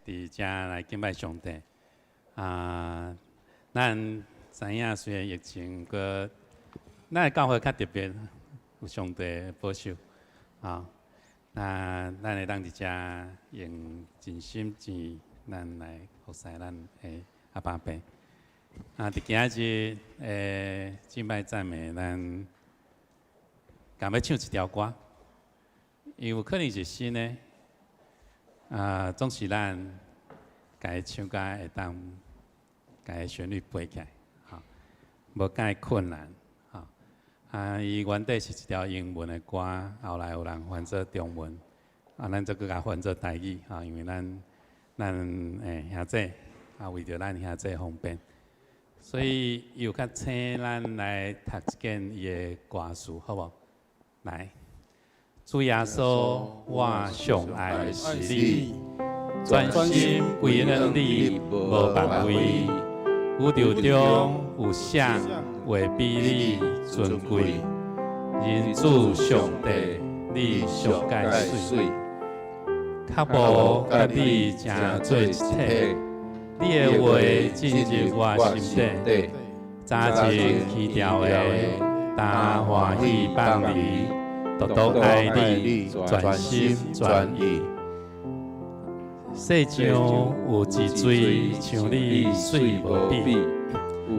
佇遮來敬拜上帝。啊，咱知影雖然疫情閣，咱的教會較特別，有上帝保守。啊，那咱會當佇遮用盡心盡意，咱來服侍咱的阿爸父。啊，佇今仔日的敬拜讚美，咱共欲唱一條歌，伊有可能是新的，啊，總是咱共伊唱甲會當，共伊旋律背起來，吼，無介困難，吼。啊，伊原底是一條英文的歌，後來有人翻做中文，啊，咱則閣共翻做台語，吼，因為咱兄弟啊，為著咱兄弟方便，所以伊有較請咱來讀一遍伊的歌詞，好無？來，主耶穌，我上愛是你，專心歸向你，無別位。宇宙中有啥話比你尊貴？仁子上帝，你上蓋媠，較無佮你成做一體，你的話進入我心底，早前起調的，今歡喜放離，獨獨愛你，全心全意。世上有一水像你媠無比，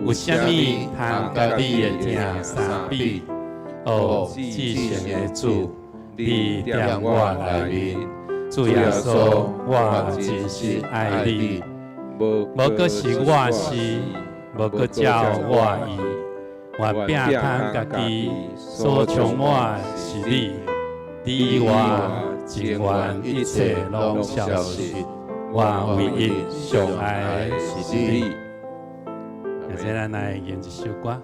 有啥物通佮你的疼相比？哦，至聖的主，你踮我內面，主耶穌，我真實愛你。無閣是我是，無閣照我意，願摒空家己，所充滿是你，你我情願一切攏消失，我唯一上愛的是你。現在咱來念一首歌。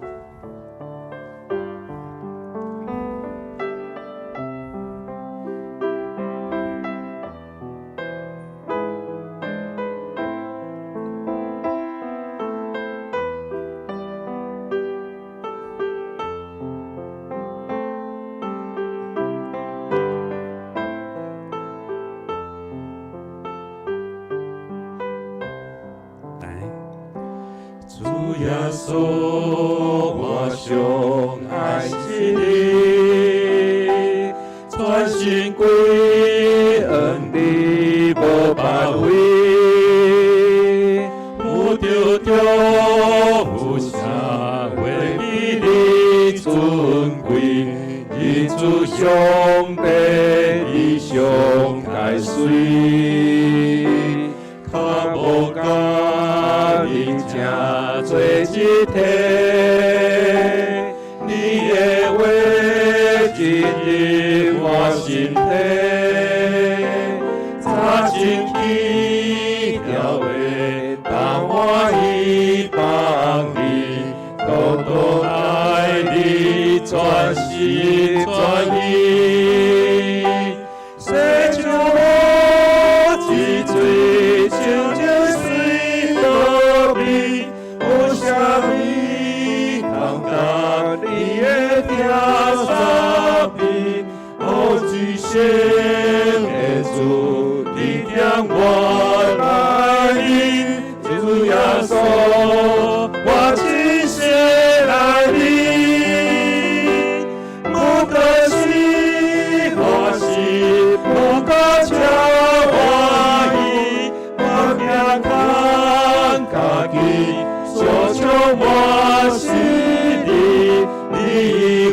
來，主耶穌，我上愛是你，全心歸向你，無別位。宇宙中有啥話比你尊貴？仁慈上帝，你上蓋媠，較無佮你成做一體，你的話進入我心底，早前起調的，今歡喜放離，獨獨愛你，全心全意。世上無一水像這媠無比，有啥物通佮你的疼相比？哦，至聖的主，你踮我內面，主耶穌，我真實愛你。無閣是我是，無閣照我意，我摒空家己，所充滿是你，你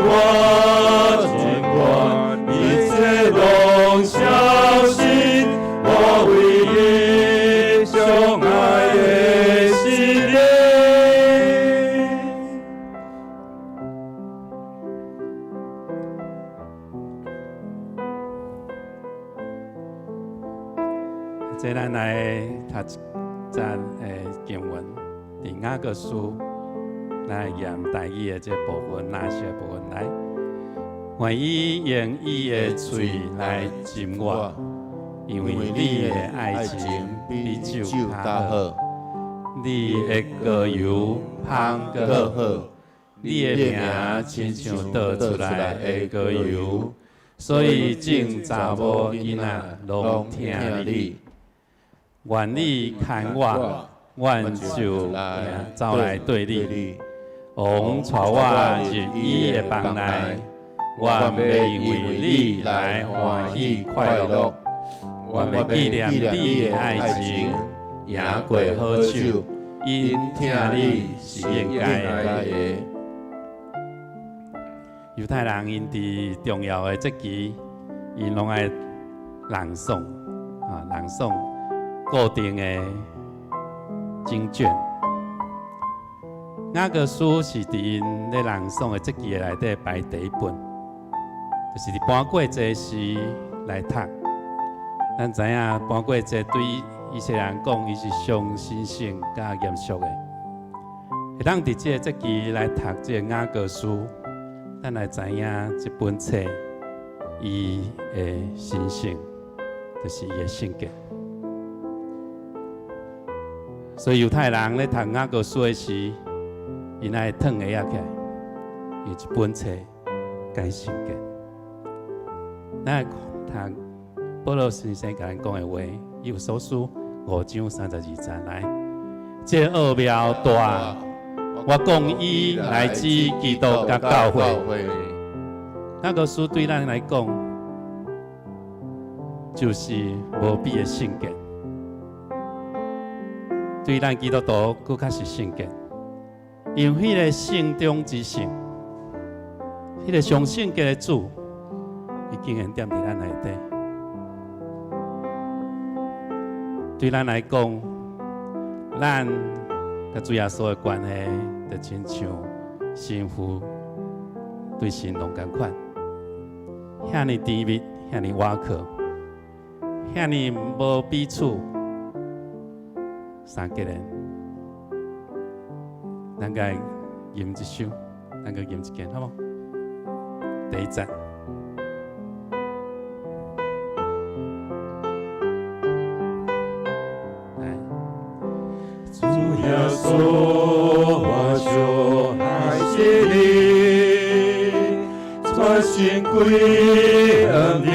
我情願一切攏消失，我唯一上愛的是你。這咱來讀一節的經文，佇雅各書，來念台語的這部分，哪些部分來？願伊用伊的喙來斟我，因為你的愛情比酒較好，你的膏油香閣好，你的名親像倒出來的膏油，所以眾查某囡仔攏疼你。願你牽我，阮就走來綴你。王帶我入伊的房內，我欲因為你來歡喜快樂，我欲紀念你的愛情，贏過好酒，因疼你是應該的。猶太人𪜶佇重要的節期，𪜶攏愛朗誦啊，朗誦固定的經卷。雅歌書是佇𪜶咧朗誦的節期的內底排第一本，就是佇盤粿節時來讀。咱知影盤粿節對以色列人講，伊是上神聖佮嚴肅的。會當佇這個節期來讀這個雅歌書，咱來知影這本冊伊的神聖，就是伊的聖潔。所以猶太人咧讀雅歌書的時，𪜶愛褪鞋仔起來，因為這本冊蓋聖潔。咱來讀保羅先生共咱講的話，以弗所書5章32節來，這奧妙大，我講伊來指基督佮教會。雅歌書對咱來講，就是無比的聖潔。對咱基督徒，閣較是聖潔。因為彼個聖中之聖，彼個上聖潔的主，伊竟然踮佇咱內底。對咱來講，咱佮主耶穌的關係，就親像新婦對新郎仝款，遐爾甜蜜，遐爾倚靠，遐爾無彼此相隔的。咱該吟一首，咱閣吟一遍，好無？第一節。來，主耶穌，我上愛是你，全心歸向你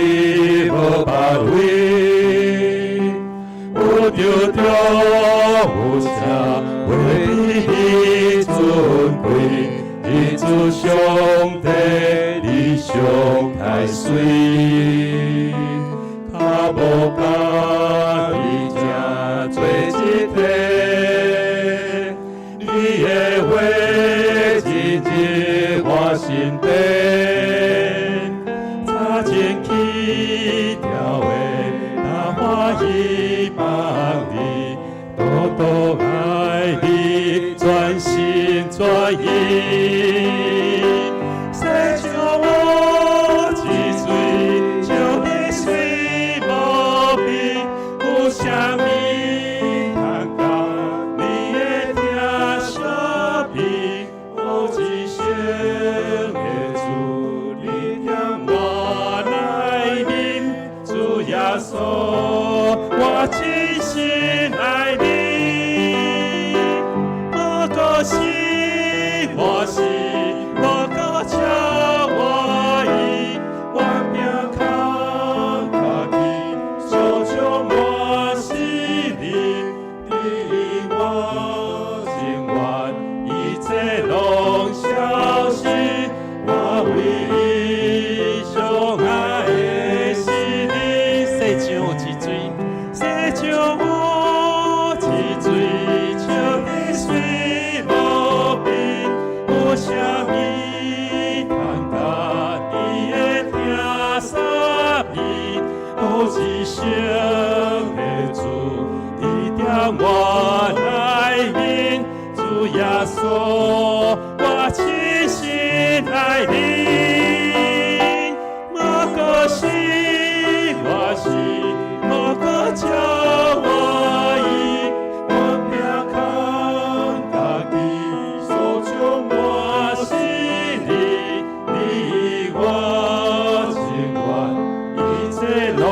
無別位，有著著有啥會比你尊貴？你主上帝，你上太水，較無佮你成做一體，你的話日日我心底，早前起跳的大歡喜望你，獨獨愛你，全心全意。世上無一水，像你水無比，有啥物通佮你的疼相比？有至聖的主，你踮我內面，主耶穌，我真心愛你。無過是我是，無過超我意，我拼空家己，常常滿是你，你我情願一切攏消失，我唯一上愛的是你。世上有一水，世上有一水，像你水無邊，有啥物通佮你的疼相比？有至聖的主，你踮我內面，主耶穌，我真心愛你。無過是我是，無過超我意，我拼空家己，所充滿是你，你我情願一切攏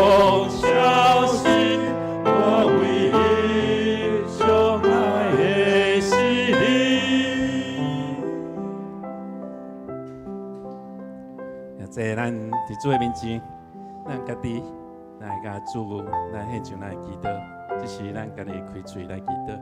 消失，我唯一上愛的是你。這咱佇主的面前，咱家己來咱來共主來獻上咱的祈禱，這是咱家己開喙來祈禱。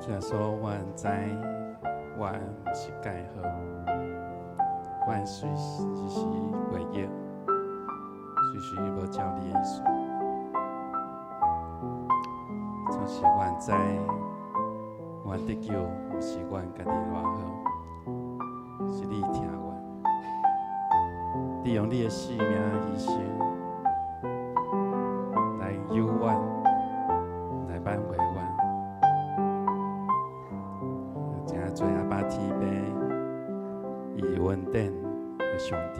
主耶穌，我知我毋是蓋好，我隨時時袂逆，隨時無照你的意思。總是我知我得救毋是阮家己偌好，是你疼阮，你用你的性命犧牲來救阮，來挽回阮。真濟阿爸天父，伊恩典的上頂，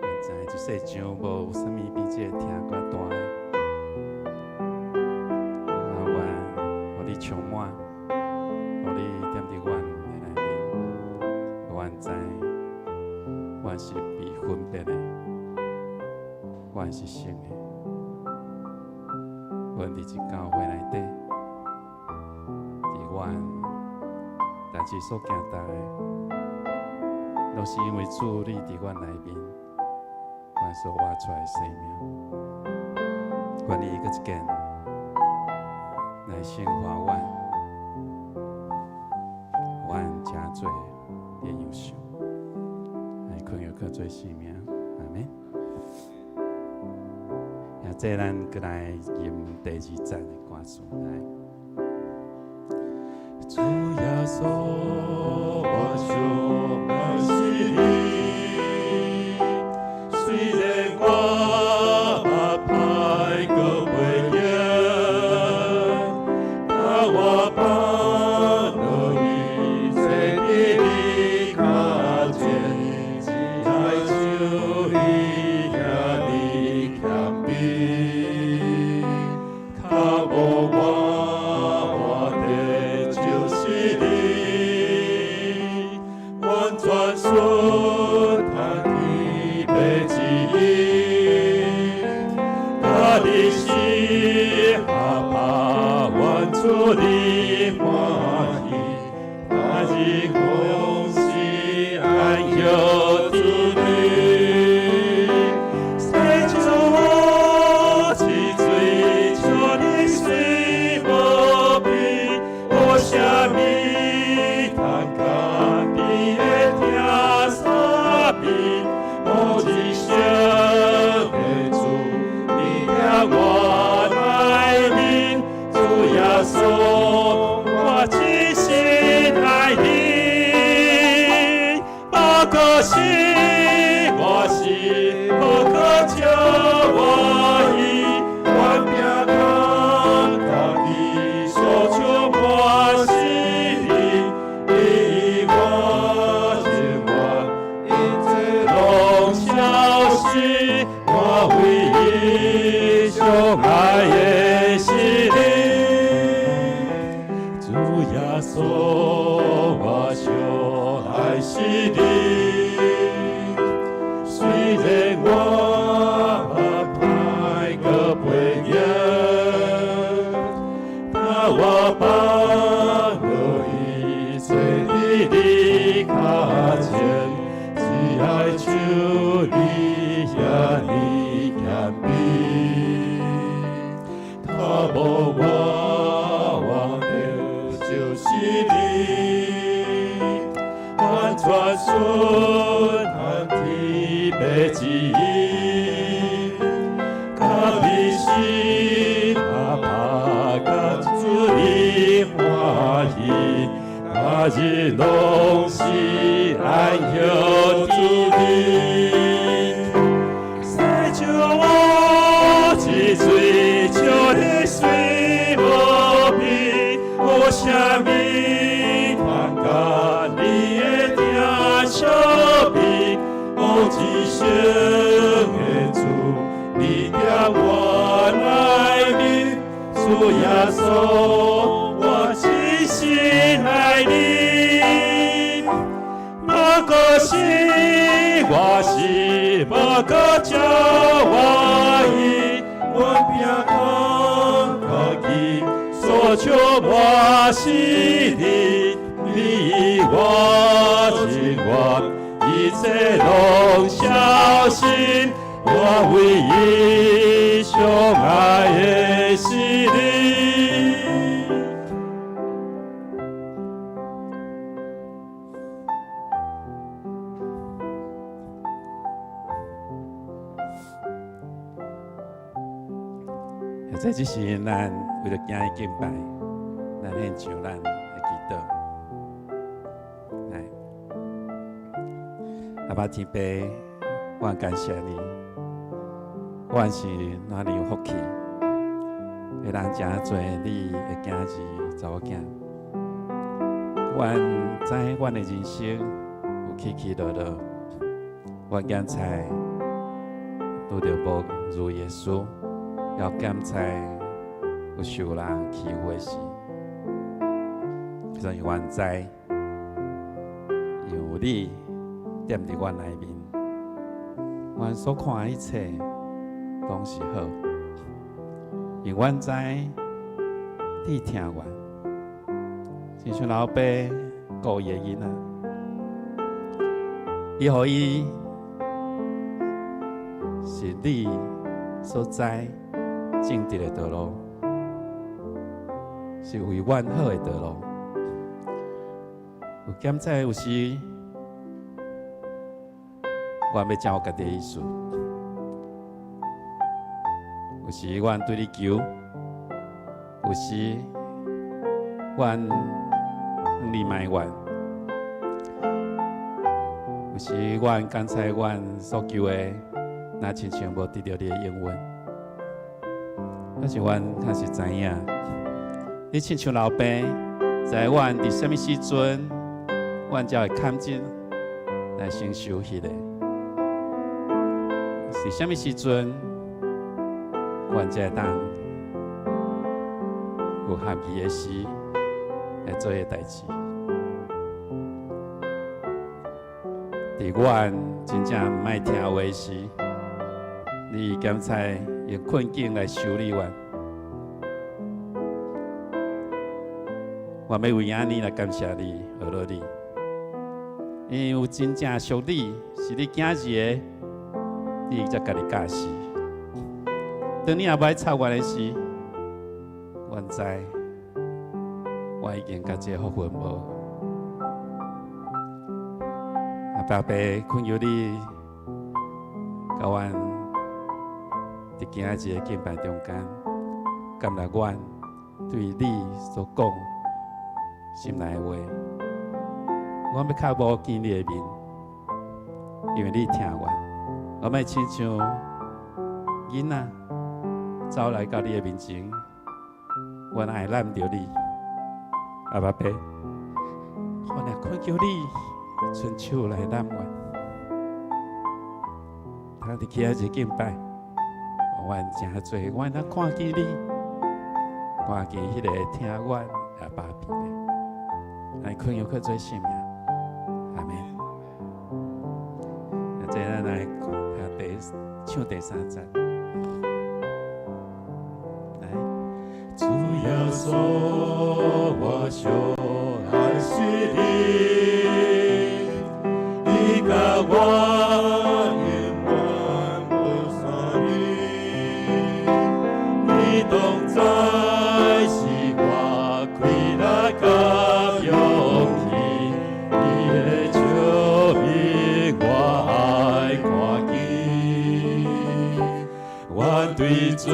阮知這世上無啥物比這個疼閣大的。啊，願予你充滿，予你踮佇阮的內面，予阮知，阮是被分別的，阮是聖的，阮佇這教會內底。阮代誌所行逐的，攏是因為主你佇阮內面，阮所活出來的生命。願你閣一遍來聖化阮，阮成做你的樣式，來困又閣做生命，阿們。啊，這咱閣來吟第二節的歌詞來。主耶穌，我上愛是你，雖然我目歹閣袂用，但我放落一切佇你跤前，只愛求你遐爾謙卑，較無我活的就是你，完全順從天父旨意，佮你是阿爸，願主你歡喜，他日攏是安歇佇你。世上一水像你雖無比，無啥物通佮你的疼相比。我一生的主，你疼我內面，主耶穌，我真心愛你。不可惜，我是無可招我意，願拼空家己所充滿是你，你我情願一切攏消失，我唯一上愛的是你。主耶穌，我上愛是你，雖然我目歹閣袂用，但我放落一切佇你跤前，只愛求你遐爾謙卑，較無我活的就是你，完全順從天父旨意，佮你是阿爸，佮主你歡喜，他日攏是安歇佇你。世上我一水像你雖無比，無啥物通佮你的疼相比，我一生的主，你踮我內面，主耶穌，我真心愛你。無閣是我是無閣照我意，阮摒空家己，所求我是你，你以我情願，一切攏相信，我唯一上愛的是你。這只是咱為著今日敬拜，咱獻上咱的祈禱。來，阿爸天父，我感謝你，我是哪裡有福氣，會當誠濟你的囝兒查某囝。阮知阮的人生有起起落落，阮檢查拄著無如意的事，也檢查有受人欺負的事，所以阮知有你踮佇阮內面，阮所看的一切攏是好，因為阮知你疼阮，親像老爸顧伊的囡仔，伊予伊是你所知正直的道路，是為阮好的道路。有檢查有時，阮欲照家己的意思；有時阮對你求，有時阮向你埋怨，有時阮感覺阮所求的，若親像無得著你的應允。但是阮確實知影，你親像老爸，知阮佇啥物時陣，阮才會坎肩來承受彼個。是啥物時陣，阮才會當有合意的時來做彼個代誌。佇阮真正毋愛聽話時，你檢查用困境來修理阮。我欲為按呢來感謝你，學落你，因為有真正屬你，是你囝兒的，你才家己教示。當你若欲插阮的時，阮知我已經佮這個福分無。阿爸爸，懇求你，共阮佇今仔日的敬拜中間，感謝阮對你所講心內的話。我欲較無見你的面，因為你疼阮。我欲親像囡仔走來到你的面前，阮愛攬著你。阿爸爸，我若懇求你伸手來攬阮，通佇今仔日敬拜，阮誠濟，阮通看見你，看見彼個疼阮阿爸父的，來懇求靠主聖名，阿們。啊，這咱來聽唱第三節。來，主耶穌，我上愛是你，你佮我永遠無散離，你同在是我氣力佮勇氣，你的笑面我愛看見，阮對主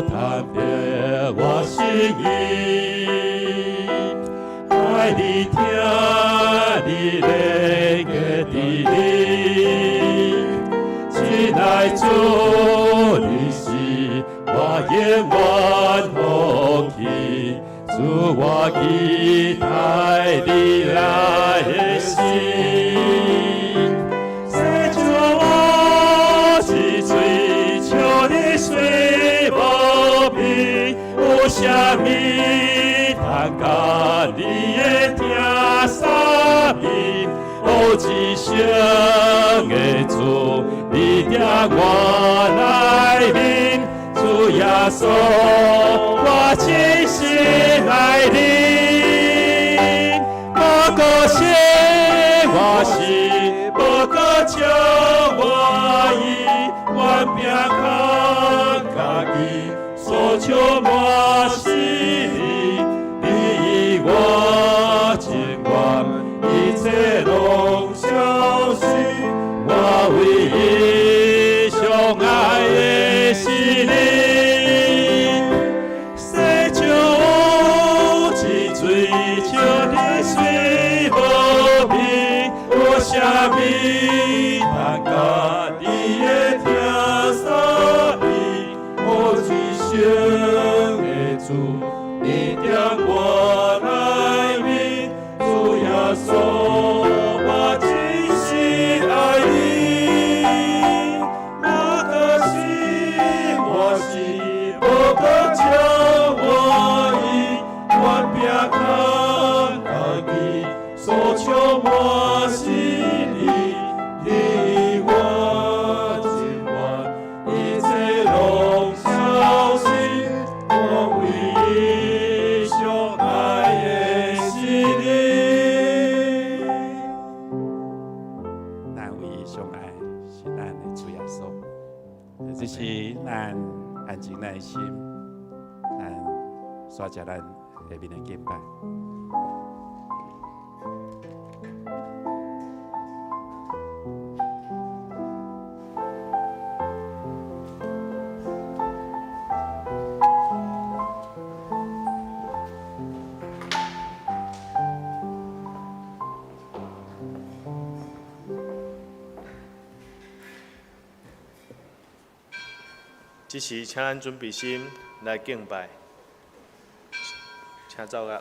坦白我心意，愛你聽你靈的指引，親愛主，你是我永遠福氣，主我期待你來的時，洗淨我。物通佮你的疼相比？哦，至圣的主，你伫我內面，主耶穌，我真心愛你。無閣生活死，無閣笑我伊，願拚空家己，所笑滿是你，你以我情願，一切攏消失，我唯一上愛的是你。洗笑一水，笑你水無邊，無啥物通佮你的疼相比。哦，至聖的主，你佇我內面，主耶穌，我真心愛你。無閣生活死，無閣笑我伊，願拚空家己，所笑滿是你，你我情願，一切攏消失，我唯一上愛的是你。咱唯一上愛是咱的主耶穌，這是咱安靜咱的心，咱煞食咱下面的敬拜。這時，請咱準備心來敬拜，請奏樂。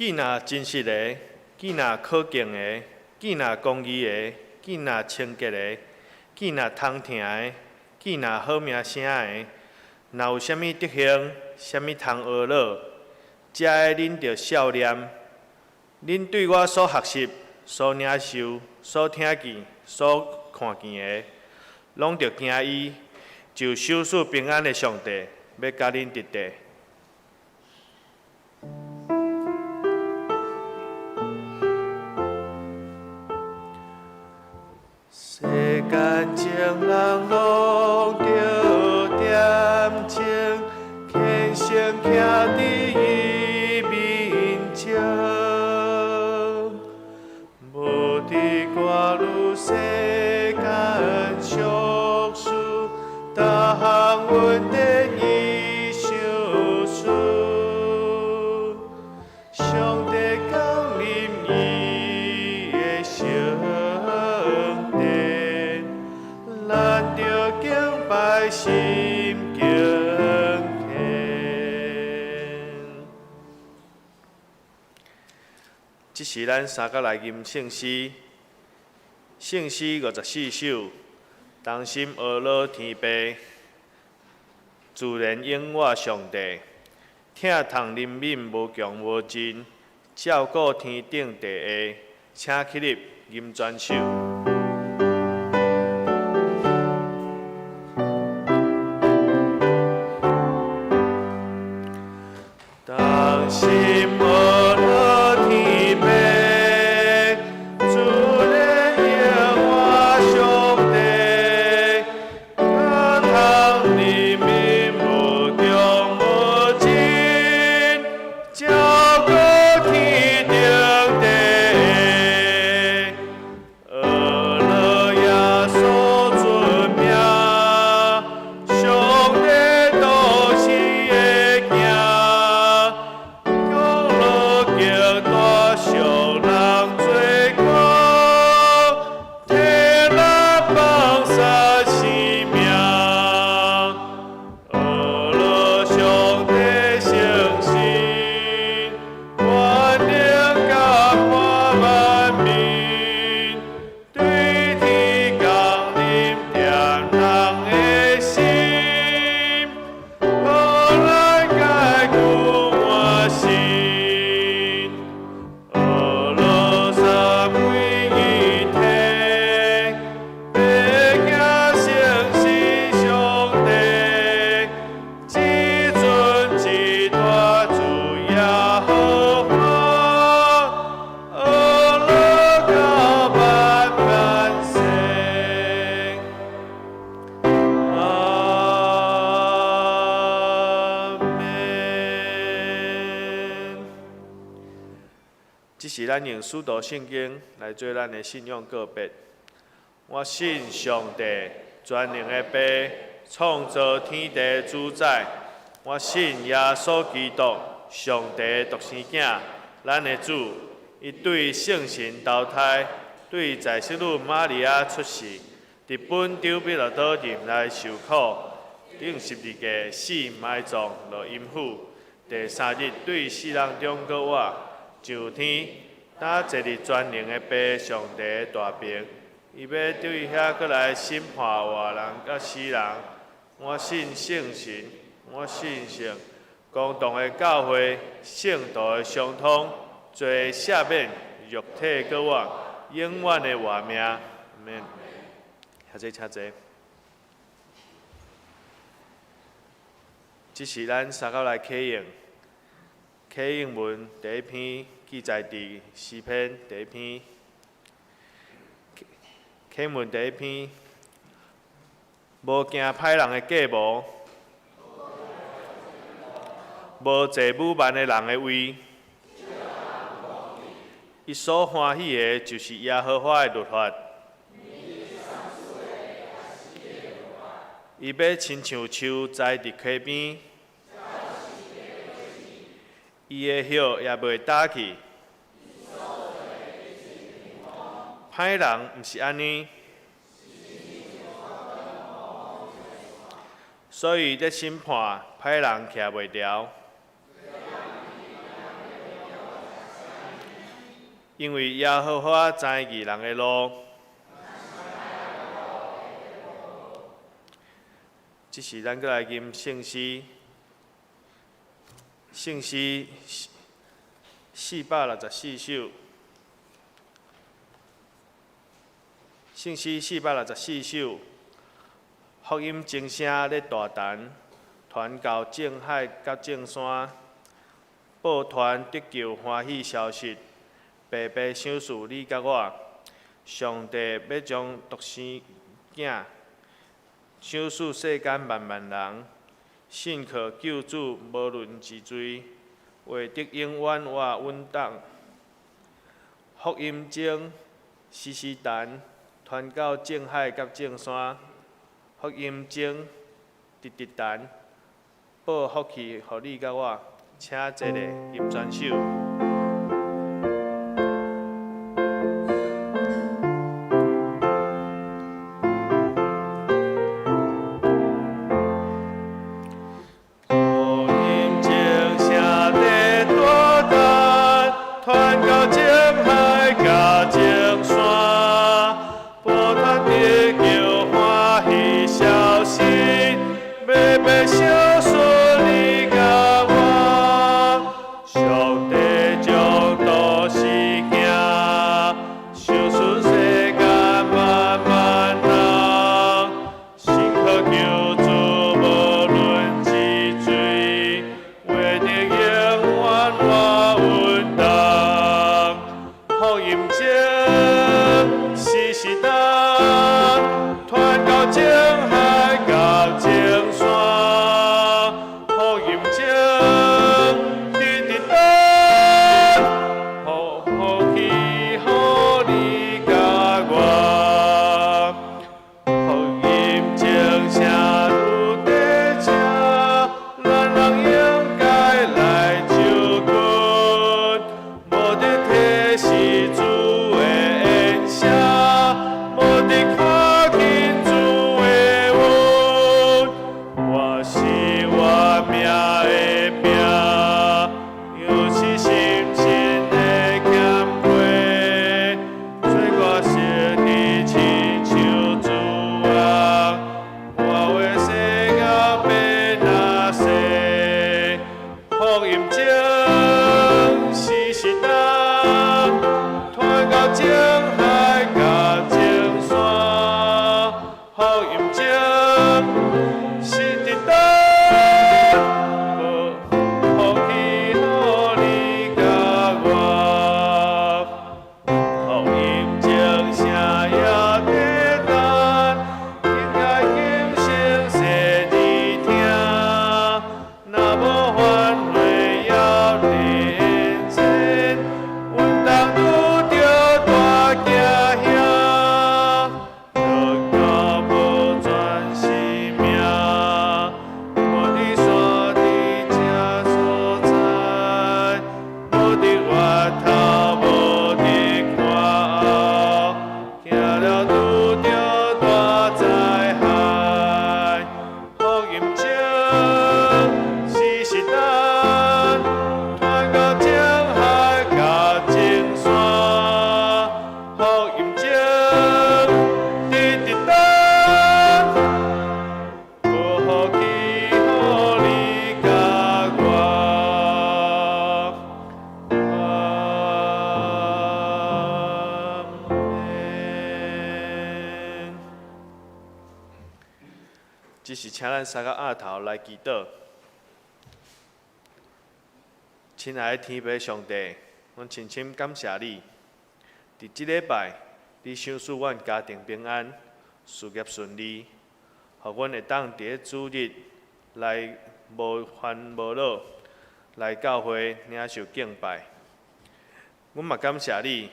既若真實的，既若可敬的，既若公義的，既若清潔的，既若通疼的，既若好名聲的，若有啥物德行，啥物通學樂，這个恁著數念。恁對我所學習、所領受、所聽見、所看見的，攏著行伊，就賞賜平安的上帝，欲佮恁佇底。世間情人攏著恬靜，虔誠徛佇伊面前，無佇掛慮世間俗事，逐項穩定伊相思。上帝降臨伊的聖殿，咱著敬拜心敬虔。這時咱三角來吟聖詩，聖詩54首，同心阿樂天父，自然永活上帝，疼痛憐憫無窮無盡，照顧天頂地下，請起立吟全首。同心阿樂天父，自然永活上帝，疼痛憐憫無窮無盡，照顧天頂地下，阿樂耶穌尊名，上帝都是會行，享樂極大屬人做苦，替咱放捨生命。阿樂上帝誠實，權能甲看萬民，對天降臨恬人的心，予咱解救換新。阿樂三位一體，白行誠實上帝，至尊至大主耶和華，阿樂到萬萬世。阿們。這是咱用使徒聖經來做咱的信仰告別。我信上帝，全能的父，創造天地主宰。我信耶穌基督，上帝獨生囝，咱的主。伊對聖神投胎，對在聖女瑪利亞出世，佇本丟彼拉多任內受苦，釘十字架死埋葬落陰府，第三日對死人中閣活，上天，搭坐佇全能的父上帝的大爿，伊欲對遐閣來審判活人佮死人。我信聖神，我信聖公同的教會，聖徒的相通，罪赦免，肉體閣活，永遠的活命。阿們。遐濟請坐。這是咱三角來啟應，啟應文第一篇記載佇詩篇第一篇。啟應文第一篇，無驚歹人的計謀，無坐侮慢的人的位。伊所歡喜的，就是耶和華的律法。伊欲親像樹栽佇溪邊，伊的葉也袂焦去。歹人毋是按呢，所以咧審判，歹人徛袂牢。因為耶和華知義人的路。這時，咱閣來吟聖詩，聖詩464首，聖詩四百六十四首，福音鐘聲咧大陳，傳到眾海佮眾山，報傳得救歡喜消息，白白賞賜你佮我，上帝欲將獨生囝賞賜世間萬萬人，信靠救主無論治罪，會得永遠活阮當。福音鐘時時陳，傳到眾海佮眾山。福音鐘直直陳，報福氣予你佮我，請坐咧吟全首。福音鐘聲咧大陳，傳到眾海佮眾山，報傳得救歡喜消息，白白賞賜你佮我。上帝將獨生囝賞賜世間萬萬人，信靠救主無論治罪，會得永遠活穩當。福音鐘時時陳，傳到眾海佮眾山。福音鐘直直陳，福氣予你佮我。福音鐘聲愈在聽，咱人應該來就近，無得提示主的恩聲，無得看見主的恩。我是我命的命，又是心情的欠缺，做我實佇親像主啊，我話世甲變哪世？福音鐘時時陳，傳到眾海佮眾山。福音鐘時直陳，福氣予你佮我。福音鐘聲也在陳，應該輕聲細耳聽，若無反悔猶連戰，阮當拄著大驚嚇。禱告保全性命，無佇山佇這所在，無佇源頭，無佇看後，行了拄著大災害。福音鐘時時陳，傳到眾海佮眾山。福音鐘直直陳，報福氣予你佮我。阿們。這時請咱三個額頭來祈禱。親愛的天父上帝，阮深深感謝你，佇這禮拜，你賞賜阮家庭平安，事業順利，予阮會當佇咧主日來無煩無惱來教會領受敬拜。阮嘛感謝你，予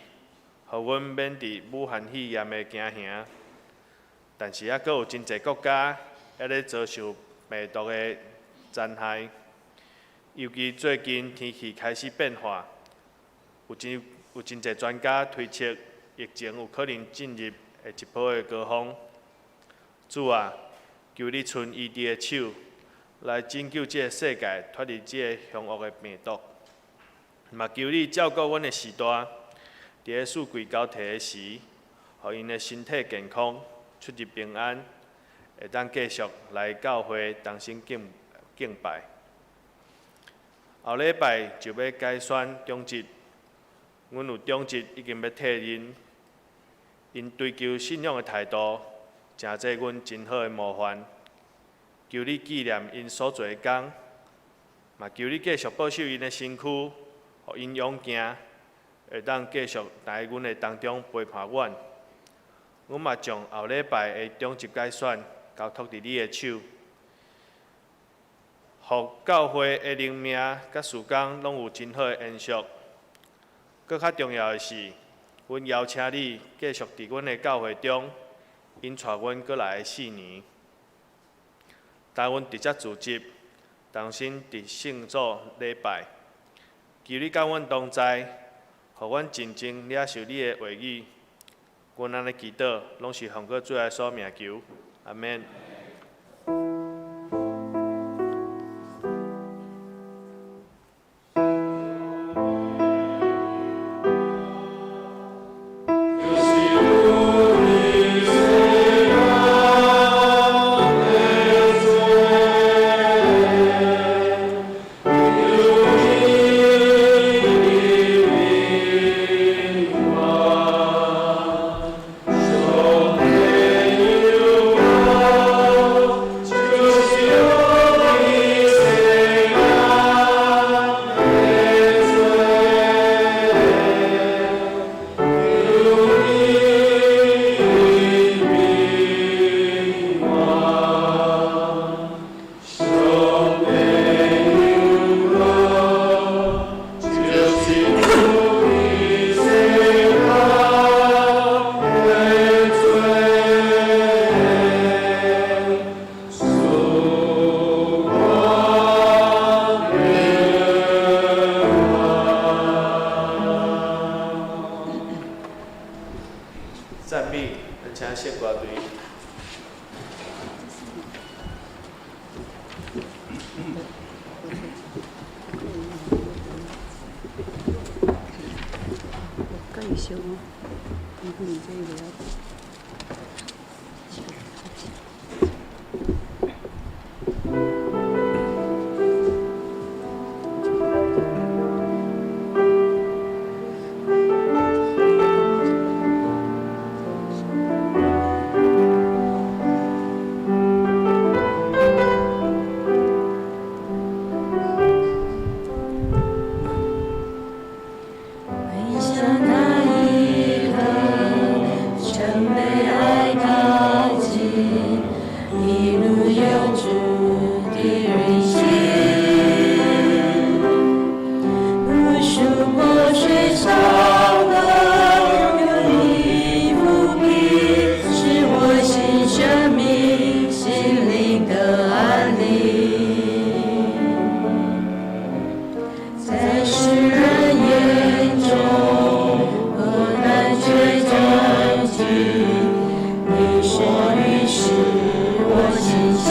阮免佇武漢肺炎的驚嚇，但是猶閣有真濟國家猶咧遭受病毒的殘害。尤其最近天氣開始變化，有真濟專家推測疫情有可能進入下一波的高峰。主啊，求你伸醫治的手來拯救這個世界脫離這個兇惡的病毒。嘛求你照顧阮的時代，佇佇咧四季交替的時，予𪜶的身體健康，出入平安，會當繼續來教會同心敬敬拜。後禮拜就欲改選長執，阮有長執已經欲退任，𪜶追求信仰的態度，誠做阮真好的模範。求你紀念𪜶所做的工，嘛求你繼續保守𪜶的身軀，予𪜶勇健，會當繼續佇阮的當中陪伴阮。阮嘛將後禮拜的長執改選交託佇你的手，予教會的靈命佮事工攏有真好的延續。閣較重要的是，阮邀請你繼續佇阮的教會中，引帶阮閣來的4年。帶阮直接組織，重新佇聖所禮拜。求你佮阮同在，予阮真正領受你的話語。阮按呢祈禱，攏是奉靠主耶穌名求，阿們。讚美，咱請聖歌隊。繼續，你這個。回想那一刻，曾被愛靠近，一路有主的運行，無數破水長河，有你撫平，是我新生命，心靈的安寧。在世人眼中，我難卻站緊，你說你是我信心。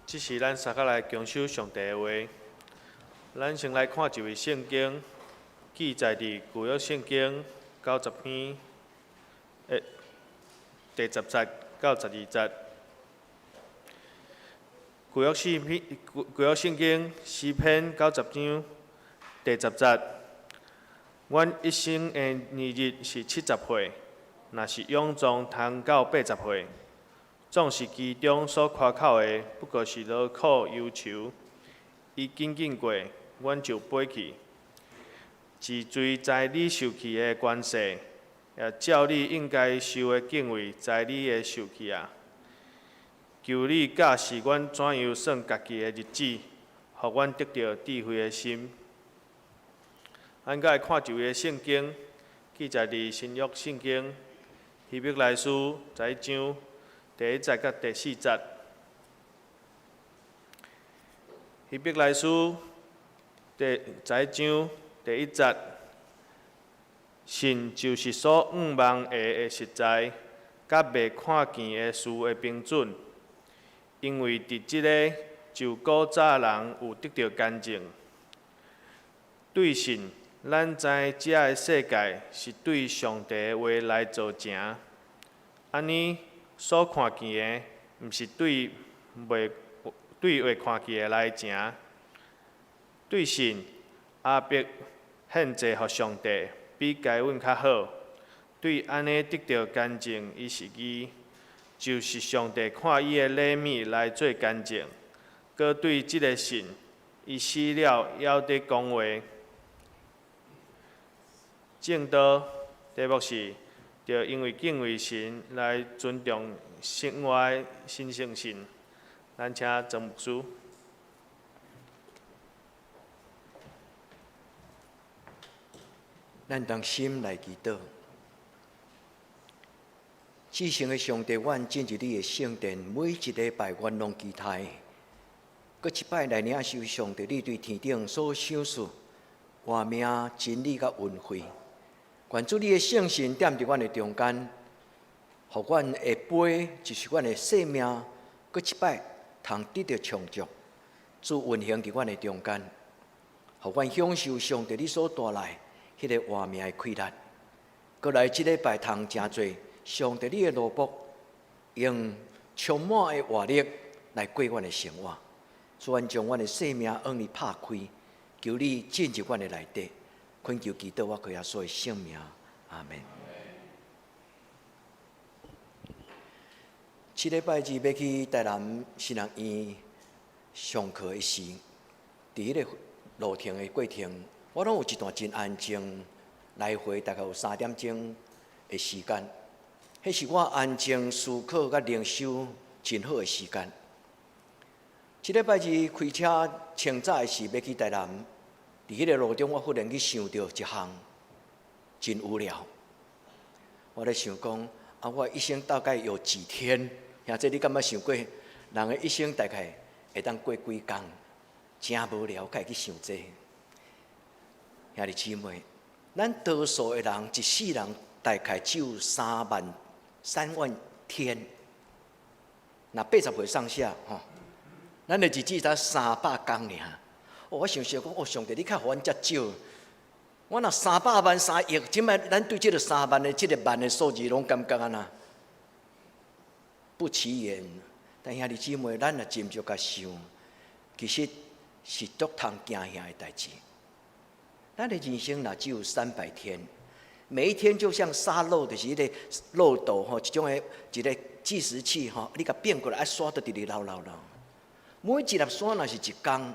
這是咱三個來恭守上帝的話。咱先來看一位聖經，記載佇舊約聖經90篇，第10節到12節。舊約詩篇，舊約聖經詩篇90章第10節。阮一生的年日是70歲，若是勇壯，通到80歲。總是其中所誇口的，不過是勞苦憂愁。伊緊緊過，阮就飛去。自隨知你受氣的權勢，也照你應該受的敬畏，知你會受氣啊！求你教示阮怎樣算家己的日子，予阮得著智慧的心。咱閣來看一位聖經，記載佇新約聖經希伯來書11章第1節佮第4節。希伯來書第11章第1節，信就是所向望的實在，佮未看見的事的憑準。因為佇這个，就古早人有得著見證。對信，咱知這个世界是對上帝的話來造成。按呢，所看見的，毋是對未看見的來成。對信，亞伯獻祭予上帝，比該隱較好。對按呢得著見證，伊是義，就是上帝看伊的禮物來做見證。閣對這个信，伊死了猶佇講話。證道題目是：著因為敬畏神來尊重生活的神聖性。咱請曾牧師。咱同心來祈禱。至聖的上帝，阮進入你的聖殿，每一禮拜阮攏期待，閣一擺來領受上帝你對天頂所賞賜活命真理佮恩惠。願主你的聖神踮佇阮的中間，予阮的杯就是阮的生命，閣一擺通得著充足。主運行佇阮的中間，予阮享受上帝你所帶來彼个活命的快樂。閣來這禮拜通誠濟上帝你的奴僕，用充滿的活力來過阮的生活。主，阮將阮的生命向你拍開，求你進入阮的內底。懇求祈禱，我靠耶穌的聖名，阿門。這禮拜二欲去台南神學院上課的時，佇彼个路程的過程，我攏有一段真安靜，來回大概有3點鐘的時間。彼是我安靜思考佮靈修真好的時間。這禮拜二開車清早的時，欲去台南。佇彼个路中，我忽然去想著一項真無聊。我咧想講，啊，我一生大概有幾天？兄弟，你敢捌想過，人的一生大概會當過幾工？誠無聊，才會去想這個。兄弟姊妹，咱多數的人一世人大概只有3萬天。若80歲上下吼，咱的日子才300工爾。哦，我想想講，哦，上帝，你較予阮遮少。我若300萬3億，這擺咱對這个3萬的這个萬的數字攏感覺按怎不起眼。但兄弟姊妹，咱若斟酌共想，其實是足通驚嚇的代誌。咱的人生若只有300天，每一天就像沙漏，就是彼个漏斗吼，一種的一个計時器吼，你共變過來，啊，沙都直直流流流。每一粒沙若是一工。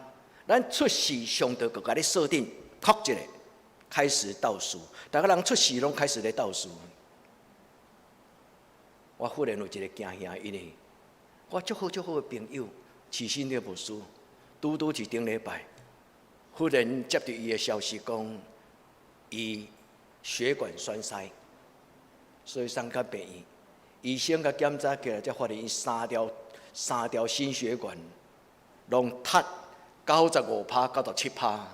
咱出世，上帝就共你設定，確一下開始倒數。逐个人出世攏開始咧倒數。我忽然有一个驚嚇，因為我足好足好的朋友，齊心的牧師，拄拄一頂禮拜，忽然接著伊的消息講，伊血管栓塞，所以送到病院。醫生共檢查起來，才發現伊三條心血管攏塌。95趴、97趴，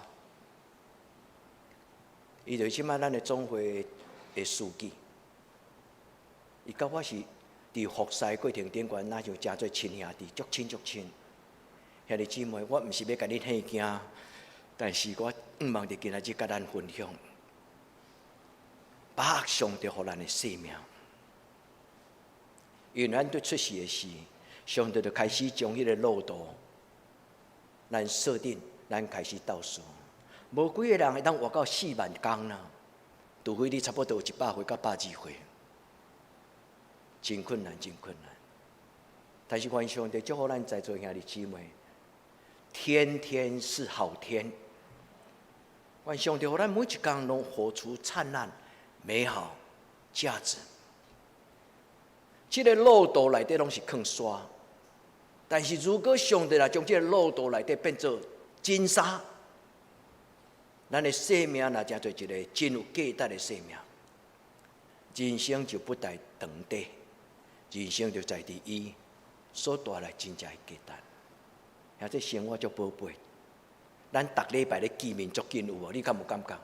伊就是這擺咱的總會的書記。伊佮我是佇服侍過程頂懸，若像誠做親兄弟，足親足親。兄弟姊妹，我毋是欲共你嚇驚，但是我向望佇今仔日佮咱分享，把握上帝予咱的生命。因為咱對出世的時，上帝就開始將彼個路途，咱設定，咱開始倒數。無幾个人會當活到4萬工啦，除非你差不多有100歲到120歲，真困難，真困難。但是願上帝祝福咱在座兄弟姊妹，天天是好天。願上帝予咱每一工攏活出燦爛、美好、價值。這个路途內底攏是囥沙，但是如果上帝若將這个路途內底變做金沙，咱的生命若成做一个真有價值的生命，人生就不帶長短，人生就在佇伊所帶來真正的價值。遐這生活足寶貝，咱逐禮拜咧見面足緊有無？你敢有感覺？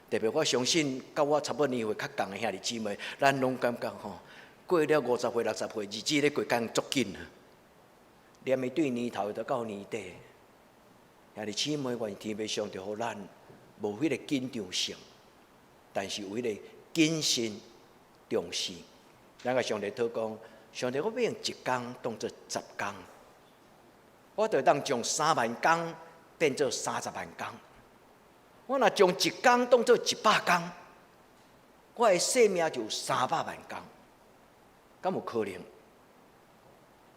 特別我相信，佮我差不多年歲較仝的兄弟姊妹，咱攏感覺吼，過了50歲、60歲，日子咧過工足緊啊！連伊對年頭就到年底，兄弟姊妹，願天父上帝予咱無彼個緊張性，但是有彼個謹慎重視。咱共上帝禱講，上帝，我欲用一工當做10工，我就當將3萬工變做30萬工。我若將一工當做100工，我的生命就有300萬工。敢有可能？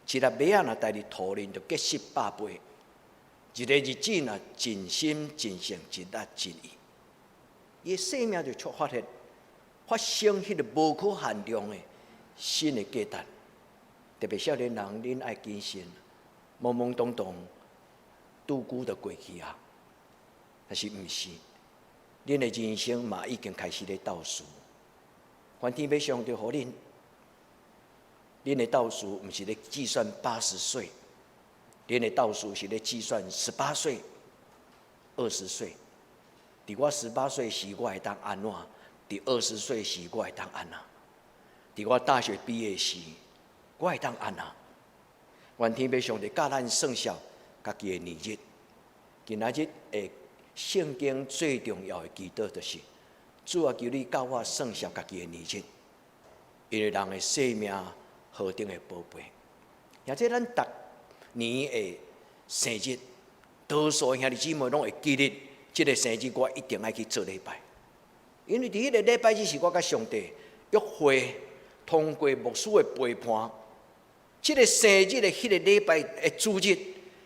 一粒麥仔若投佇土裡，就結實百倍。一个日子若盡心盡性盡力盡意，伊的生命就出發現發生彼个無可限量的新的價值。特別少年人，恁愛謹慎，懵懵懂懂，拄久就過去啊。但是毋是，恁的人生嘛已經開始咧倒數。願天父上帝予恁，恁的倒數毋是咧計算80歲，恁的倒數是咧計算18歲、20歲。佇我十八歲時，我會當按怎？佇20歲時，我會當按怎？佇我大學畢業時，我會當按怎？願天父上帝教咱算數家己的年日。今仔日的聖經最重要的祈禱就是：主啊，求你教我算數家己的年日，因為人的生命何等的寶貝。或者咱逐年的生日，多數兄弟姊妹攏會記得，這个生日我一定愛去做禮拜，因為佇彼个禮拜日是我佮上帝約會，通過牧師的陪伴。這个生日的彼个禮拜的主日，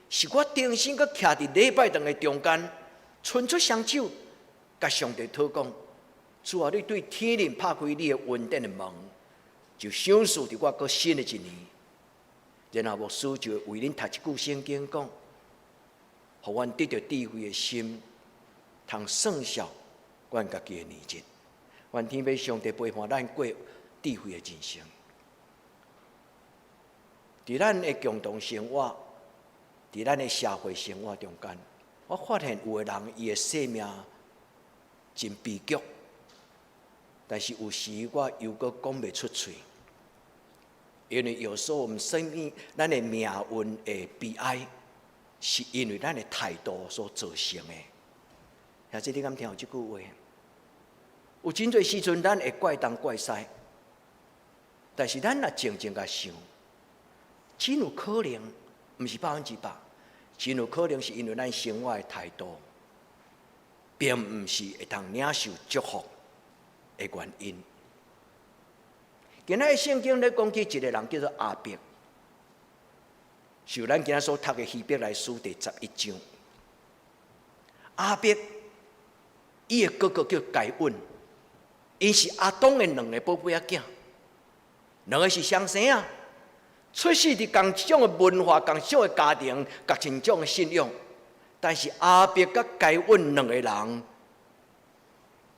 是我重新閣徛佇禮拜堂的中間，伸出雙手，共上帝禱講：主啊，你對天靈拍開你的恩典的門，就賞賜佇我閣新的一年。然後牧師就會為恁讀一句聖經，講，予阮得著智慧的心，通算數阮家己的年日。願天父上帝陪伴咱過智慧的人生。佇咱的共同生活，佇咱的社會生活中間，我發現有的人伊的生命真悲劇，但是有時我又閣講袂出喙，因為有時候我們生命、咱的命運的悲哀，是因為咱的態度所造成的。兄弟，你敢聽有這句話？有真濟時陣，咱會怪東怪西，但是咱若靜靜共想，真有可能，毋是100%，真有可能是因為咱生活的態度，並毋是會當領受祝福的原因。今仔日聖經咧講起一個人叫做亞伯，受咱今仔所讀的希伯來書第11章。亞伯，伊的哥哥叫該隱，𪜶是亞當的兩个寶貝仔囝，兩個是雙生仔，出世佇仝一種的文化、仝一種的家庭、仝一種的信仰。但是亞伯佮該隱兩個人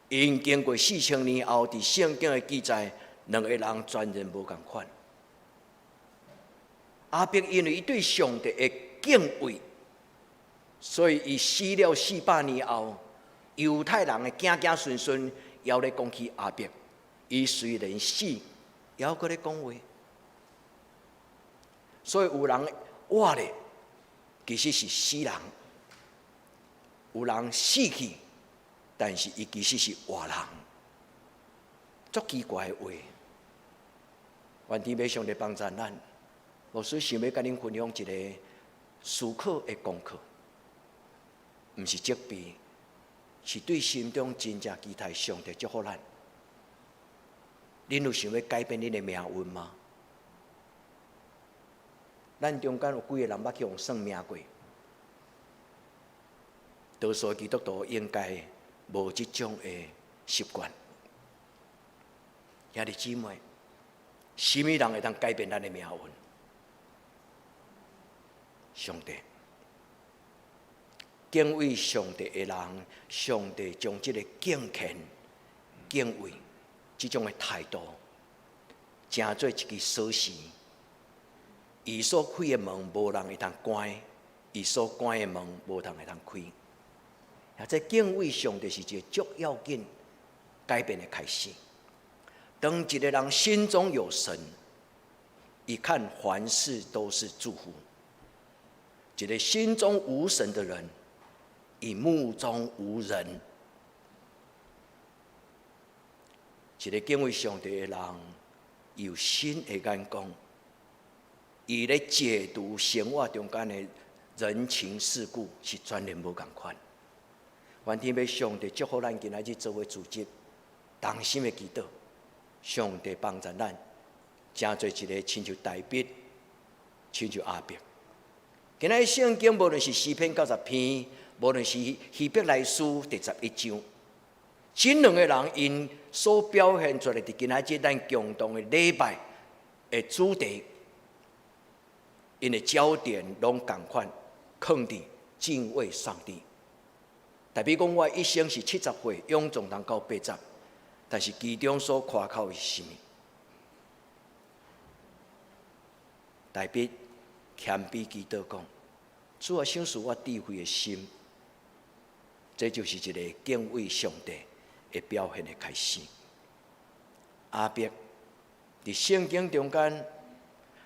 ，𪜶經過4000年後，佇聖經的記載，兩個人全然無仝款。亞伯因為伊對上帝的敬畏，所以伊死了400年後，猶太人的子子孫孫猶咧講起亞伯，伊雖然死，猶閣咧講話。所以有人活咧，其實是死人。有人死去，但是伊其實是活人。足奇怪的話，願天父上帝幫助咱。牧師想欲共恁分享一个思考的功課，毋是責備，是對心中真正期待上帝祝福咱。恁有想欲改變恁的命運嗎？咱中間有幾个人捌去予算命過？多數基督徒應該無這種的習慣。兄弟姊妹，啥物人會當改變咱的命運？上帝。敬畏上帝的人，上帝將這个敬虔、敬畏這種的態度，成做一支鎖匙。伊所開的門，無人會當關；伊所關的門，無人會當開。啊，這敬畏上帝是一個足要緊改變的開始。當一個人心中有神，伊看凡事都是祝福；一個心中無神的人，伊目中無人。一個敬畏上帝的人，有新的眼光，伊咧解讀生活中間的人情世故是全然無仝款。願天父上帝祝福咱今仔日做伙組織，同心的祈禱，上帝幫助咱，成做一個親像大衛，親像亞伯。今仔日聖經無論是詩篇90篇，無論是希伯來書第11章，這兩个人𪜶所表現出來，佇今仔日咱共同的禮拜的主題，𪜶的焦點攏仝款，囥佇敬畏上帝。代表講，我一生是70歲，勇壯通到80，但是其中所誇口的是啥物？大衛謙卑祈禱講：主啊，賞賜我智慧的心，這就是一个敬畏上帝的表現的開始。亞伯佇聖經中間，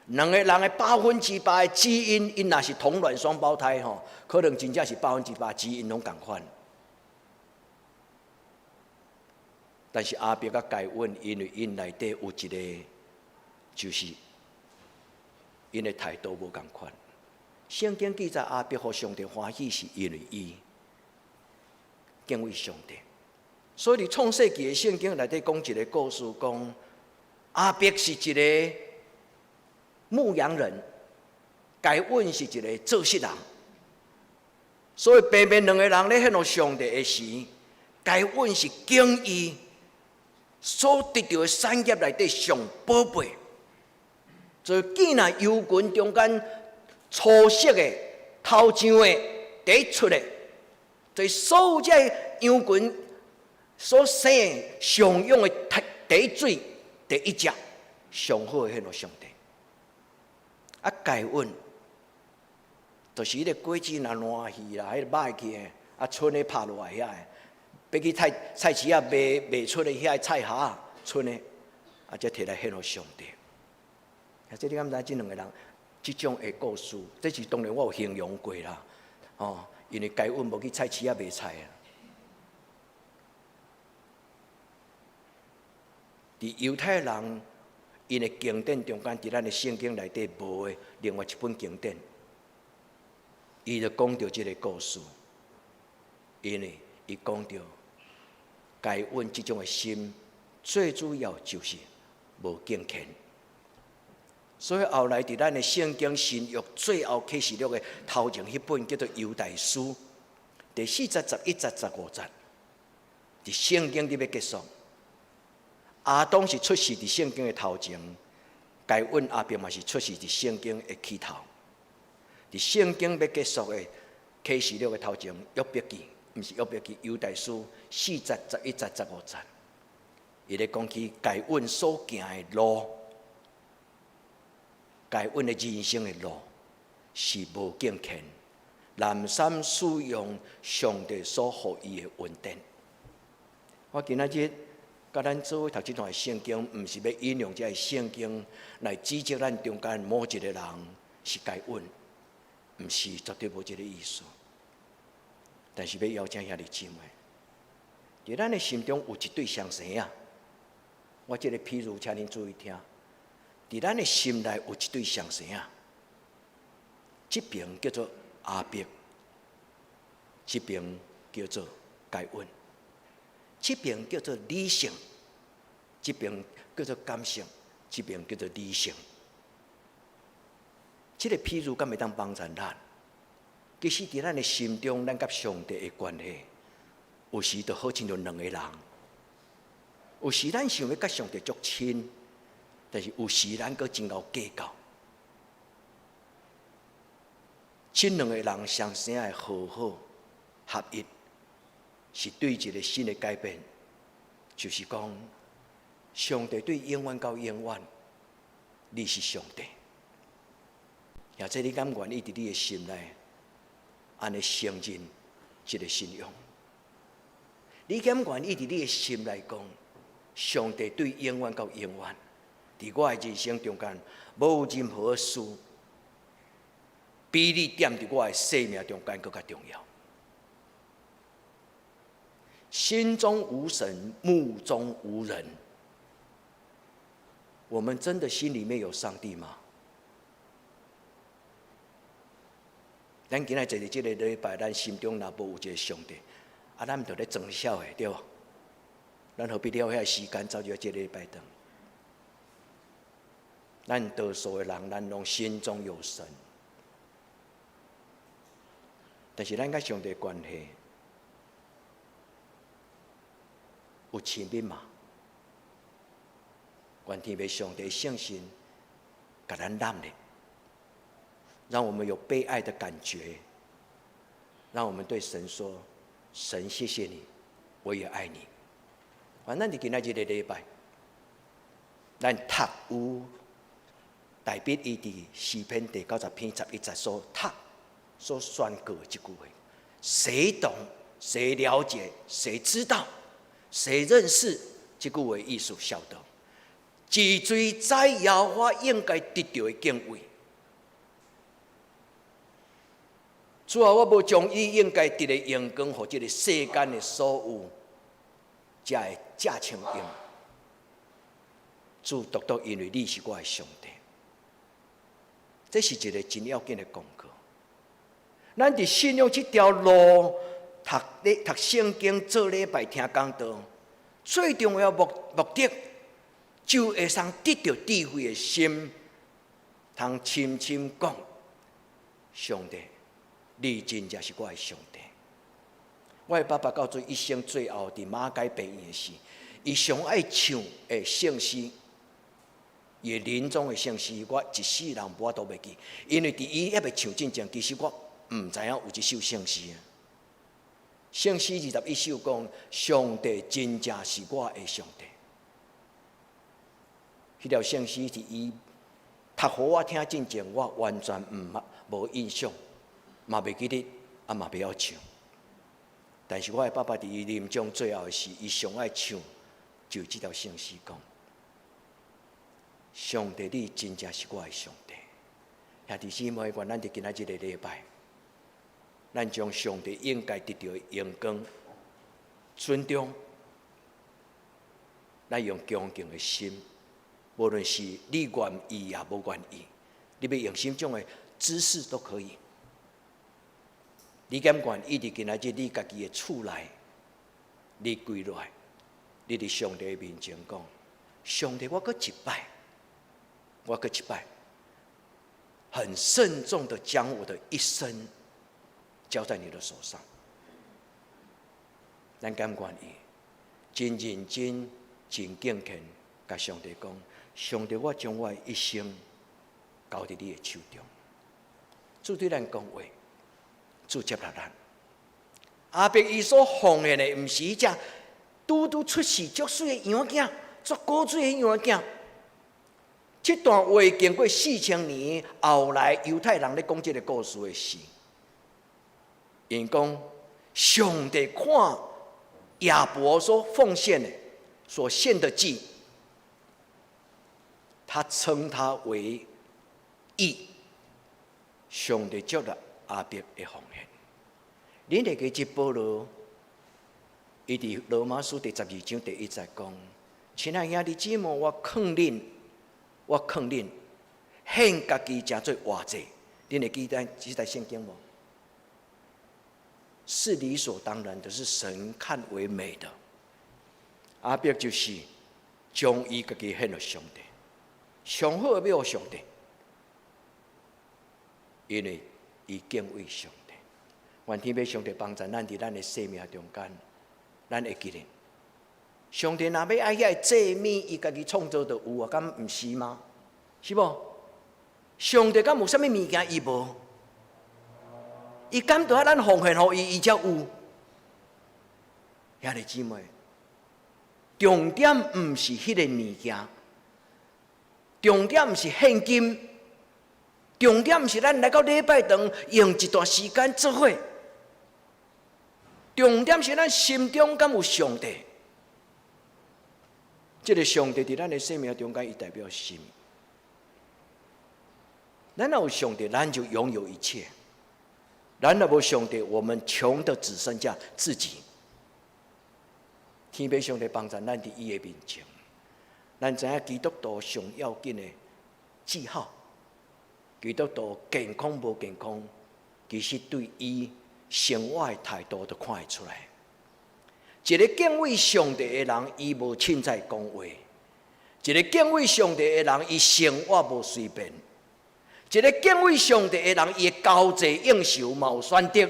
兩个人的100%的基因，𪜶若是同卵雙胞胎吼，可能真正是百分之百基因攏仝款。但是亞伯佮該隱，因為𪜶內底有一个，就是𪜶的態度無仝款。聖經記載亞伯予上帝歡喜，是因為伊敬畏上帝。所以佇創世記的聖經內底講一个故事，講亞伯是一个牧羊人，該隱是一个做穡人。所以平平兩个人咧獻予上帝的時，該隱是揀伊所得著的產業內底上寶貝，就見若羊群中間粗色的、頭上的、第一出的，就所有這羊群所生的上養的第一水第一隻上好的獻予上帝。啊，該隱就是彼个果子若爛去啦，彼个歹去的，啊，賰的拍落來遐的。欲去菜菜市仔賣賣出的遐个菜盒仔，賰的，啊，才提來獻予上帝。啊，這你敢知這兩个人這種的故事，這是當然我有形容過啦，哦，因為該隱無去菜市仔賣菜啊。佇猶太人𪜶的經典中間，佇咱的聖經內底無的另外一本經典，伊就講著這个故事，因為伊講著。該隱這種的心，最主要就是無敬虔。所以後來佇咱的聖經新約最後啟示錄的頭前彼本叫做猶大書，第4節、11節、15節，佇聖經佇欲結束。亞當是出世佇聖經的頭前，該隱亞伯嘛是出世佇聖經的起頭。佇聖經欲結束的啟示錄的頭前，約伯記。毋是約伯記，猶大書4節、11節、15節，伊咧講起該隱所行的路，該隱的人生的路是無敬虔，濫訕使用上帝所予伊的恩典。我今仔日佮咱做伙讀這段聖經，毋是欲引用這个聖經來指責咱中間某一个人是該隱，毋是，絕對無這个意思。但是欲邀請兄弟姊妹，佇咱的心中有一對雙生仔。我這个譬喻，請恁注意聽。佇咱的心內有一對雙生仔，這爿叫做亞伯，這爿叫做該隱。這爿叫做理性，這爿叫做感性，這爿叫做理性。這个譬喻敢會當幫助咱？其實佇咱的心中，咱佮上帝的關係，有時就好親像兩个人。有時咱想欲佮上帝足親，但是有時咱閣真𠢕計較。這兩个人雙生的和好合一，是對一个新的改變，就是講，上帝對永遠到永遠，你是上帝。或者你敢願意佇你的心內，按呢承認這个信仰？你敢願意佇你的心內講，上帝對永遠到永遠，佇我的人生中間，無任何事比你踮佇我的生命中間閣較重要。心中無神，目中無人。我們真的心裡面有上帝嗎？咱今仔坐佇這个禮拜，咱心中若無有一个上帝，啊，咱毋著咧裝痟的，對無？咱何必了遐時間走入這个禮拜堂？咱多數的人，咱攏心中有神，但是咱佮上帝關係有親密嗎？願天父上帝聖神共咱攬咧，讓我們有被愛的感覺，讓我們對神說：神，謝謝你，我也愛你。反正佇今仔這个禮拜，咱讀有大衛伊佇詩篇第90篇11節所讀所宣告的這句話：誰懂？誰了解？誰知道？誰認識？這句話意思曉得。一錘知耶和華應該得著的敬畏。主啊，我無將伊應該得的榮光，予這个世間的所有，才會遮稱用。主獨獨因為你是我的上帝，這是一个真要緊的功課。咱佇信仰這條路，讀咧讀聖經、做禮拜、聽講道，最重要目的，就會使得著智慧的心，通深深講，上帝，你真正是我的上帝。我的爸爸到做一生最後佇馬偕病院的時，伊上愛唱的聖詩，伊的臨終的聖詩，我一世人無法度袂記，因為佇伊猶未唱進前，其實我毋知影有這首聖詩啊。聖詩21首講，上帝真正是我的上帝。彼條聖詩是伊讀予我聽進前，我完全毋捌，無印象，嘛袂記得，啊嘛袂曉唱。但是我的爸爸佇伊臨終最後的時，伊上愛唱就這條聖詩講：上帝，你真正是我的上帝。兄弟姊妹，願咱佇今仔這个禮拜，咱將上帝應該得著的榮光、尊重，咱用恭敬的心，無論是你願意也無願意，你欲用啥種的姿勢都可以。你敢願意佇今仔日你家己的厝內，你跪落來，你佇上帝面前講：上帝，我閣一擺，我閣一擺，很慎重的將我的一生交在你的手上。咱敢願意，真認真、真敬虔，共上帝講：上帝，我將我的一生交佇你的手中。主對咱講話，主接納咱。亞伯伊所奉獻的，毋是彼隻拄拄出世足媠的羊囝，足古錐的羊囝。這段話經過4000年後來，猶太人咧講這个故事的時，𪜶講上帝看亞伯所奉獻的、所獻的祭，他稱他為義。上帝接納亞伯的奉獻。恁會記得保羅，伊佇羅馬書第12章第1節講：親愛兄弟姊妹，我勸恁，我勸恁，獻家己成做活祭。恁會記得這節聖經無？是理所當然的，是神看為美的。亞伯就是將伊家己獻予上帝，上好的欲予上帝，因為伊敬畏上帝。願天父上帝幫助咱佇咱的生命中間，咱會記得，上帝若欲愛遐个祭物，伊家己創造就有啊，敢毋是嗎？是無？上帝敢有啥物物件伊無？伊敢著愛咱奉獻予伊，伊才有。兄弟姊妹，重點毋是彼個物件，重點毋是現金，重點毋是咱來到禮拜堂用一段時間做伙，重點是咱心中敢有上帝。這个上帝佇咱的生命中間，伊代表什麼？咱若有上帝，咱就擁有一切；咱若無上帝，我們窮得只剩下自己。天父上帝幫助咱佇伊的面前，咱知影基督徒上要緊的記號。基督徒健康無健康，其實對伊生活的態度都看會出來。一个敬畏上帝的人，伊無凊彩講話；一个敬畏上帝的人，伊生活無隨便；一个敬畏上帝的人，伊的交際應酬嘛有選擇；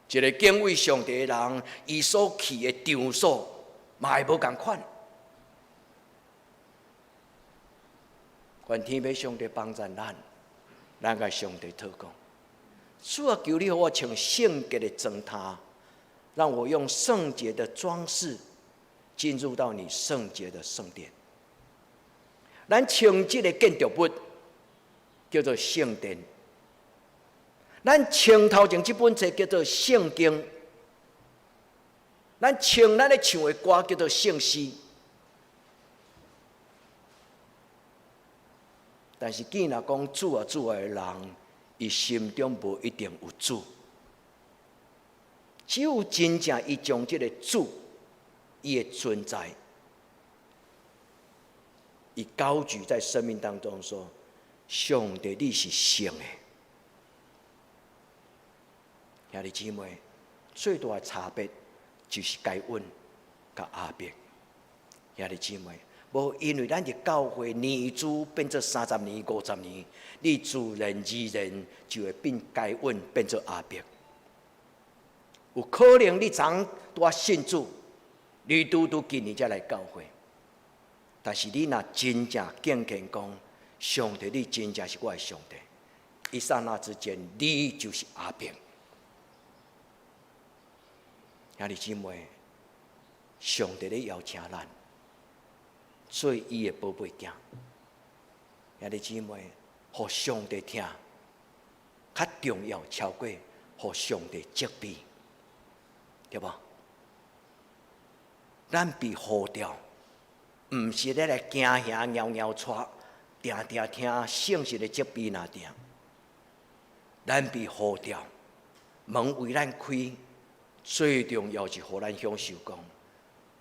一个敬畏上帝的人，伊所去的場所嘛會無仝款。願天父上帝幫助咱，咱共上帝禱告。主啊，求你予我穿聖潔的裝屐，讓我用聖潔的裝飾進入到你聖潔的聖殿。咱穿這个建築物叫做聖殿，咱穿頭前這本冊叫做聖經，咱唱咱咧唱的歌叫做聖詩。但是，既然講主啊主啊的人，伊心中無一定有主。只有真正伊將這个主，伊的存在，伊高舉在生命當中，說：上帝，你是聖的。兄弟姊妹，最大的差別就是該隱佮亞伯。兄弟姊妹，無因為咱佇教會年資變做30年、50年，你自然而然就會變該隱，變做亞伯。有可能你昨拄仔信主，你拄拄今年才來教會，但是你若真正敬虔講，上帝，你真正是我的上帝，一剎那之間，你就是亞伯。兄弟姊妹，上帝咧邀請咱做伊的寶貝囝。兄弟姊妹，予上帝疼，較重要超過予上帝責備，對無？咱被呼召，毋是咧來驚嚇、搖搖掣，定定聽聖神的責備爾定。咱被呼召，門為咱開，最重要是予咱享受講，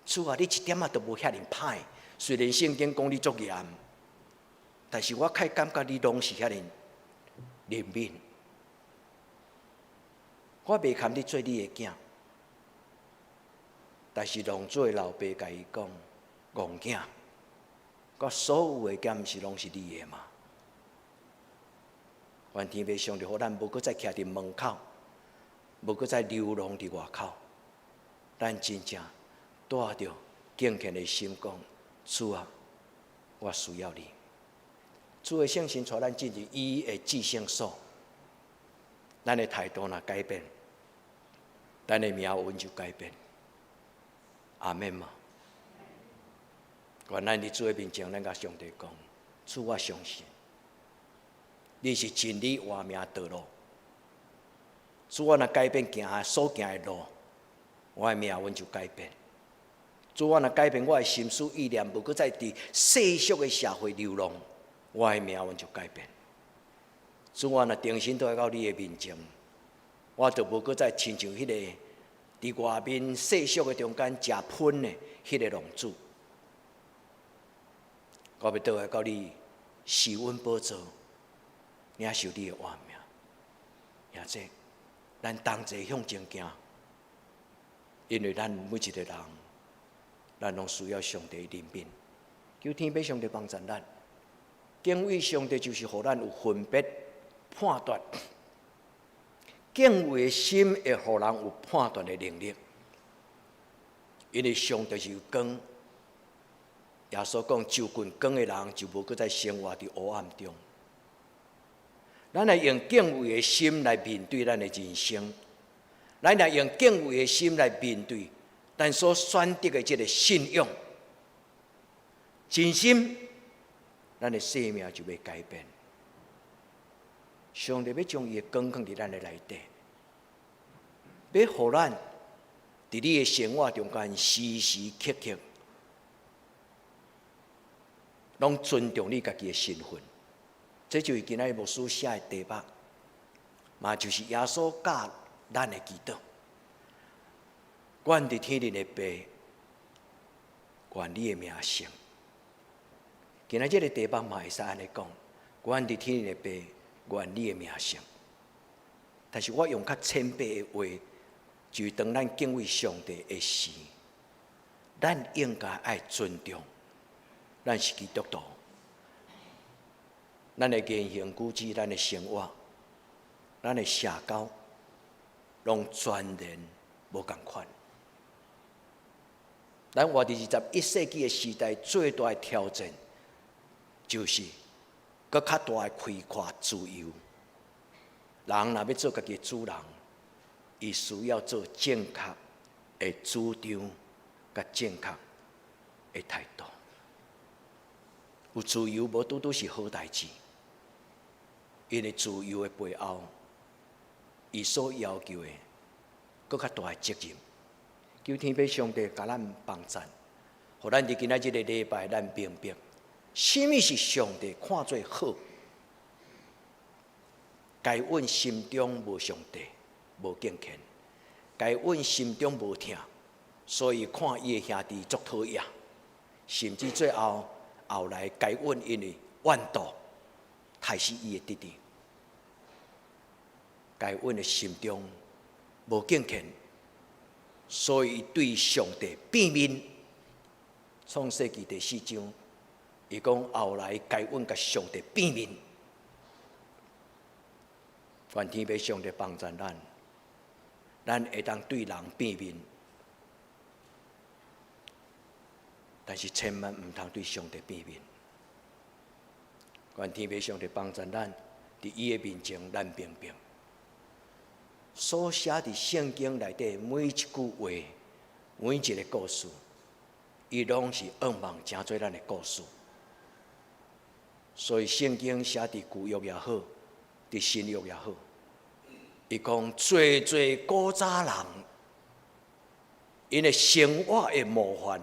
主啊，你一點仔都無遐爾歹。雖然聖經講你足嚴，但是我較感覺你攏是遐爾憐憫。我袂堪你做你的囝，但是浪子的老爸共伊講，戇囝，我所有的敢毋是攏是你的嗎？願天父上帝予咱無閣再徛佇門口，無閣再流浪佇外口，咱真正帶著敬虔的心講，主啊，我需要你。主的聖神帶咱進入伊的至聖所，咱的態度若改變，咱的命運就改變。阿們嗎？願咱佇主的面前，咱共上帝講：主，我相信你是真理活命道路。主，我若改變行所行的路，我的命運就改變。主，我若改變我的心思意念，無閣再佇世俗的社會流浪，我的命運就改變。主我若重新倒來到你的面前，我就無閣再親像彼個佇外面世俗的中間食噴的彼個浪子。我欲倒來到你施恩寶座，領受你的活命。兄弟，咱同齊向前行，因為咱每一個人，咱攏需要上帝的憐憫。求天父上帝幫助咱，敬畏上帝就是予咱有分別判斷。敬畏的心會予人有判斷的能力，因為上帝是光。耶穌講，就近光的人就無閣再生活佇黑暗中。咱來用敬畏的心來面對咱的人生，咱來用敬畏的心來面對咱所選擇的這个信仰，真心，咱的生命就欲改變。上帝欲將伊的光放佇咱的內底，欲予咱佇你的生活中間時時刻刻，攏尊重你家己的身份。這就是今仔日牧師寫的題目，嘛就是耶穌教咱的祈禱。願佇天頂的父，願你的名聖。今仔這个題目嘛會使按呢講，願佇天頂的父，願你的名聖。但是我用較淺白的話，就是當咱敬畏上帝的時，咱應該愛尊重，咱是基督徒，咱的言行舉止，咱的生活，咱的社交，攏全然無仝款。咱活佇21世紀的時代，最大的挑戰就是閣較大的開闊自由。人若欲做家己的主人，伊需要做正確的主張，佮正確的態度。有自由無拄拄是好代誌，因為自由的背後，伊所要求的閣較大的責任。求天父上帝共咱幫贊，予咱佇今仔這个禮拜，咱明白，啥物是上帝看做好。該隱心中無上帝，無敬虔；該隱心中無疼，所以看伊的兄弟足討厭，甚至最後後來該隱因為怨妒，刣死伊的弟弟。該隱的心中無敬虔，所以對上帝變面。創世記第四章，伊講後來該隱共上帝變面。願天父上帝幫助咱，咱會當對人變面，但是千萬毋通對上帝變面。願天父上帝幫助咱，佇伊的面前，咱明白所寫佇聖經內底每一句話、每一个故事，伊攏是向望成做咱的故事。所以聖經寫佇舊約也好，佇新約也好，伊講濟濟古早人，𪜶的生活的模範，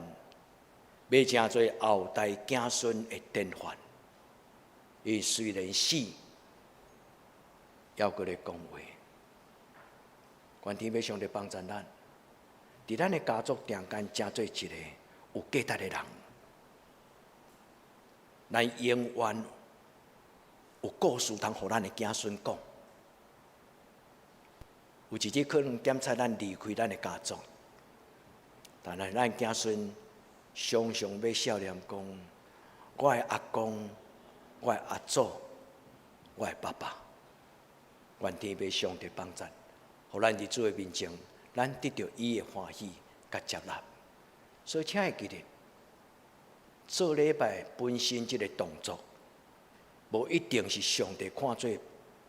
欲成做後代子孫的典範。伊雖然死，猶閣咧講話。願天父上帝幫助咱，佇咱的家族中間，成做一个有價值的人。咱永遠有故事通予咱的子孫講。有一日可能檢查咱離開咱的家族，但係咱子孫常常欲想念講，我的阿公、我的阿祖、我的爸爸，願天父上帝幫助，予咱佇主的面前，咱得著伊的歡喜佮接納。所以，請會記得，做禮拜本身這个動作，無一定是上帝看做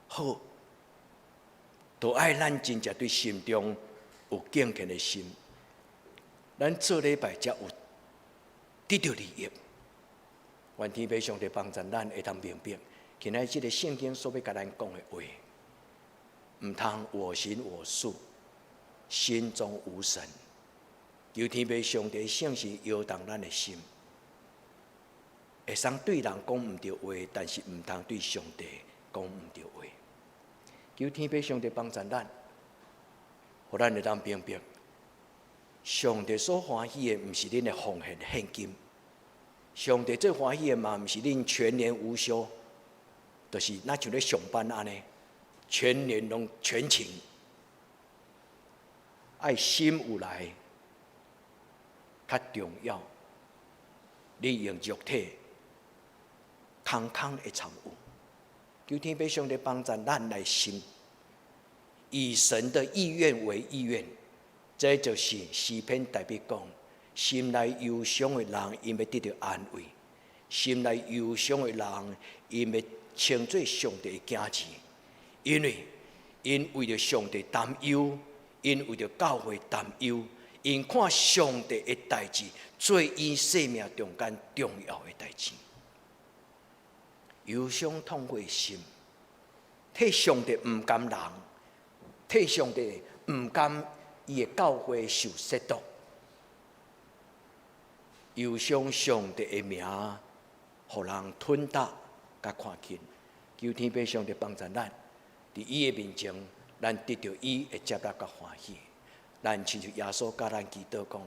好，都愛咱真正對心中有敬虔的心，咱做禮拜才有得著利益。願天父上帝幫助咱會當明白，今仔這个聖經所欲共咱講的話，毋通我行我素，心中無神。求天父上帝聖神搖動咱的心，會使對人講毋對話，但是毋通對上帝講毋著話。求天父上帝幫助咱，予咱會當明白，上帝所歡喜的，毋是恁的奉獻獻金。上帝最歡喜的嘛，毋是恁全年無休，就是若像咧上班按呢，全年攏全勤。愛心有來較重要，你用肉體空空的參與。求天父上帝幫助咱來心，以神的意願為意願，這就是詩篇大衛講：心內憂傷的人，𪜶欲得著安慰；心內憂傷的人，𪜶欲稱做上帝的囝兒，因為𪜶為著上帝擔憂，𪜶為著教會擔憂，𪜶看上帝的代誌做𪜶生命中間重要的代誌。憂傷痛悔的心，替上帝毋甘人，替上帝毋甘伊的教會受褻瀆，憂傷上帝的名，予人吞打佮看輕。求天父上帝幫助咱，佇伊的面前，咱得著伊的接納佮歡喜。咱親像耶穌教咱祈禱講：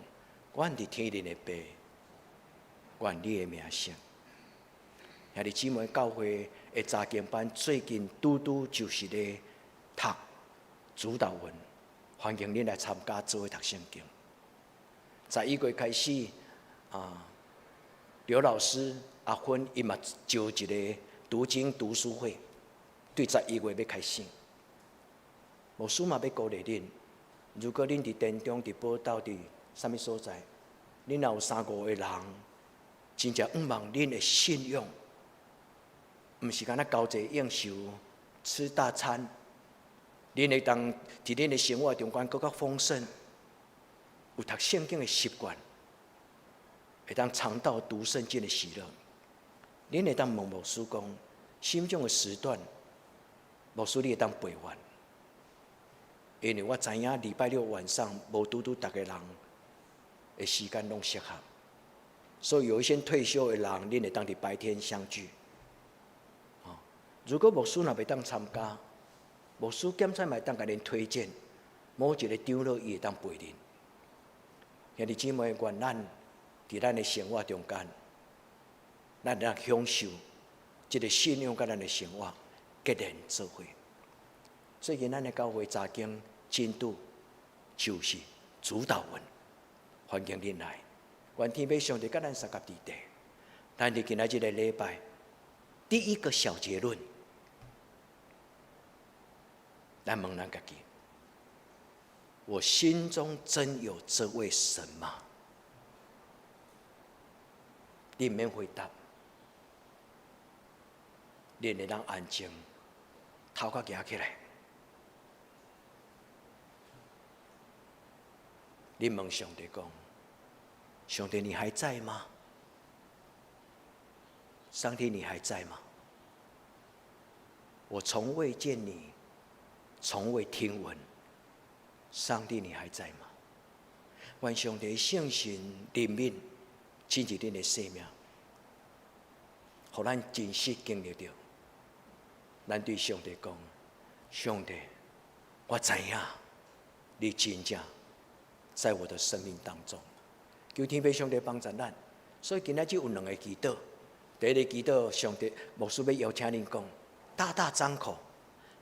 阮佇天頂的爸，願你的名聖。兄弟姊妹，教會的查經班最近拄拄就是咧讀主禱文，歡迎恁來參加做伙讀聖經。11月開始，啊，劉老師阿芬伊嘛招一個讀經讀書會，對11月欲開始。牧師嘛欲鼓勵恁，如果恁佇田中、佇寶島、佇啥物所在，恁若有三五個人，真正向望恁的信仰，毋是干焦交際應酬、吃大餐，恁會當佇恁的生活中間閣較豐盛，有讀聖經的習慣，會當嘗到讀聖經的喜樂。恁會當問牧師講，什麼種的時段，牧師你會當陪伴？因為我知影禮拜六晚上無拄拄逐个人的時間攏適合，所以有一些退休的人，恁會當佇白天相聚。如果牧師若袂當參加，牧師檢查嘛會當共恁推薦某一個長老，伊會當陪恁。兄弟姊妹，願咱佇咱的生活中間，咱會當享受這个信仰佮咱的生活結連做伙。最近咱的教會查經進度就是主禱文，歡迎恁來。願天父上帝佮咱相佮佇地。咱佇今仔這个禮拜，第一個小結論，咱問咱家己：我心中真有這位神嗎？你毋免回答，恁會當安靜，頭殼舉起來。你問上帝講：上帝，你還在嗎？上帝，你還在嗎？我從未見你，從未聽聞。上帝，你還在嗎？願上帝聖神憐憫，進入恁的生命，予咱真實經歷著。咱對上帝講：上帝，我知影你真正在我的生命當中，求天父上帝幫助咱。所以今仔日有兩个祈禱。第一个祈禱，上帝牧師欲邀請恁講，大大張口，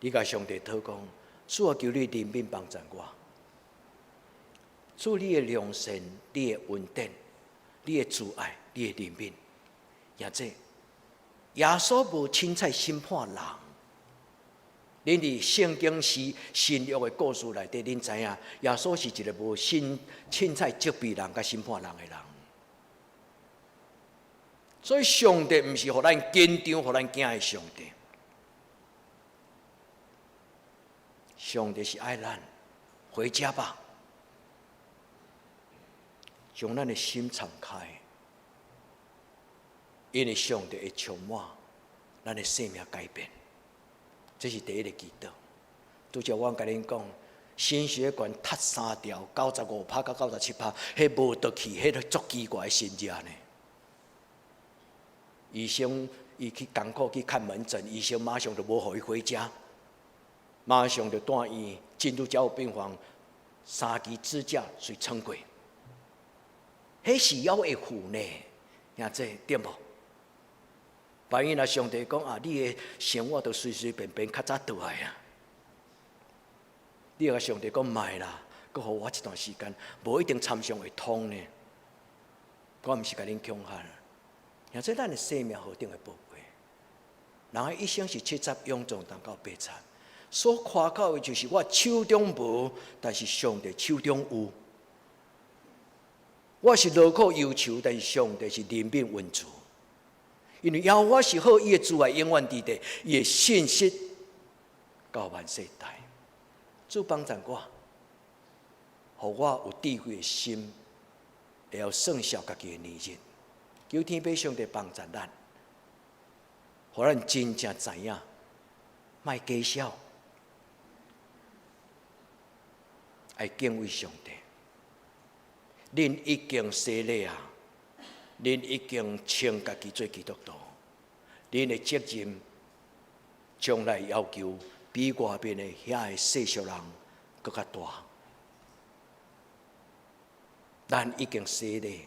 你共上帝禱講，主啊，求你憐憫幫助我。主你的良善，你的恩典，你的慈愛，你的憐憫，也這耶穌無凊彩審判人。恁佇聖經是新約的故事內底，恁知影耶穌是一个無凊彩責備人佮審判人的人。所以上帝毋是予咱緊張、予咱驚的上帝。上帝是愛咱回家吧，將咱的心敞開，因為上帝會充滿咱的生命改變。這是第一个祈禱。拄才我共恁講，心血管塌三條，95趴佮97趴，彼無倒去，彼個足奇怪的心熱呢。醫生伊去艱苦去看門診，醫生馬上就無予伊回家，馬上就帶伊進入加護病房，三支支架隨撐過。彼是猶會赴呢，兄弟對無？萬一若上帝講啊，你的生活都隨隨便便較早倒來啊！你共上帝講莫啦，閣予我一段時間，無一定參詳會通呢。我毋是共恁恐嚇，兄弟咱的生命何等的寶貴？人的一生是70勇壯，當到80。所誇口的就是我手中無，但是上帝手中有。我是勞苦憂愁，但是上帝是憐憫恩慈。因為耶和華是好，伊的慈愛永遠佇地，伊的信實到萬世代。主幫助我，予我有智慧的心，會曉算數家己的年日。求天父上帝幫助咱，予咱真正知影，莫假痟，愛敬畏上帝。恁已經洗禮啊！恁已經稱家己做基督徒，恁的責任將來要求比外面的遐个世俗人閣較大。咱已經洗禮，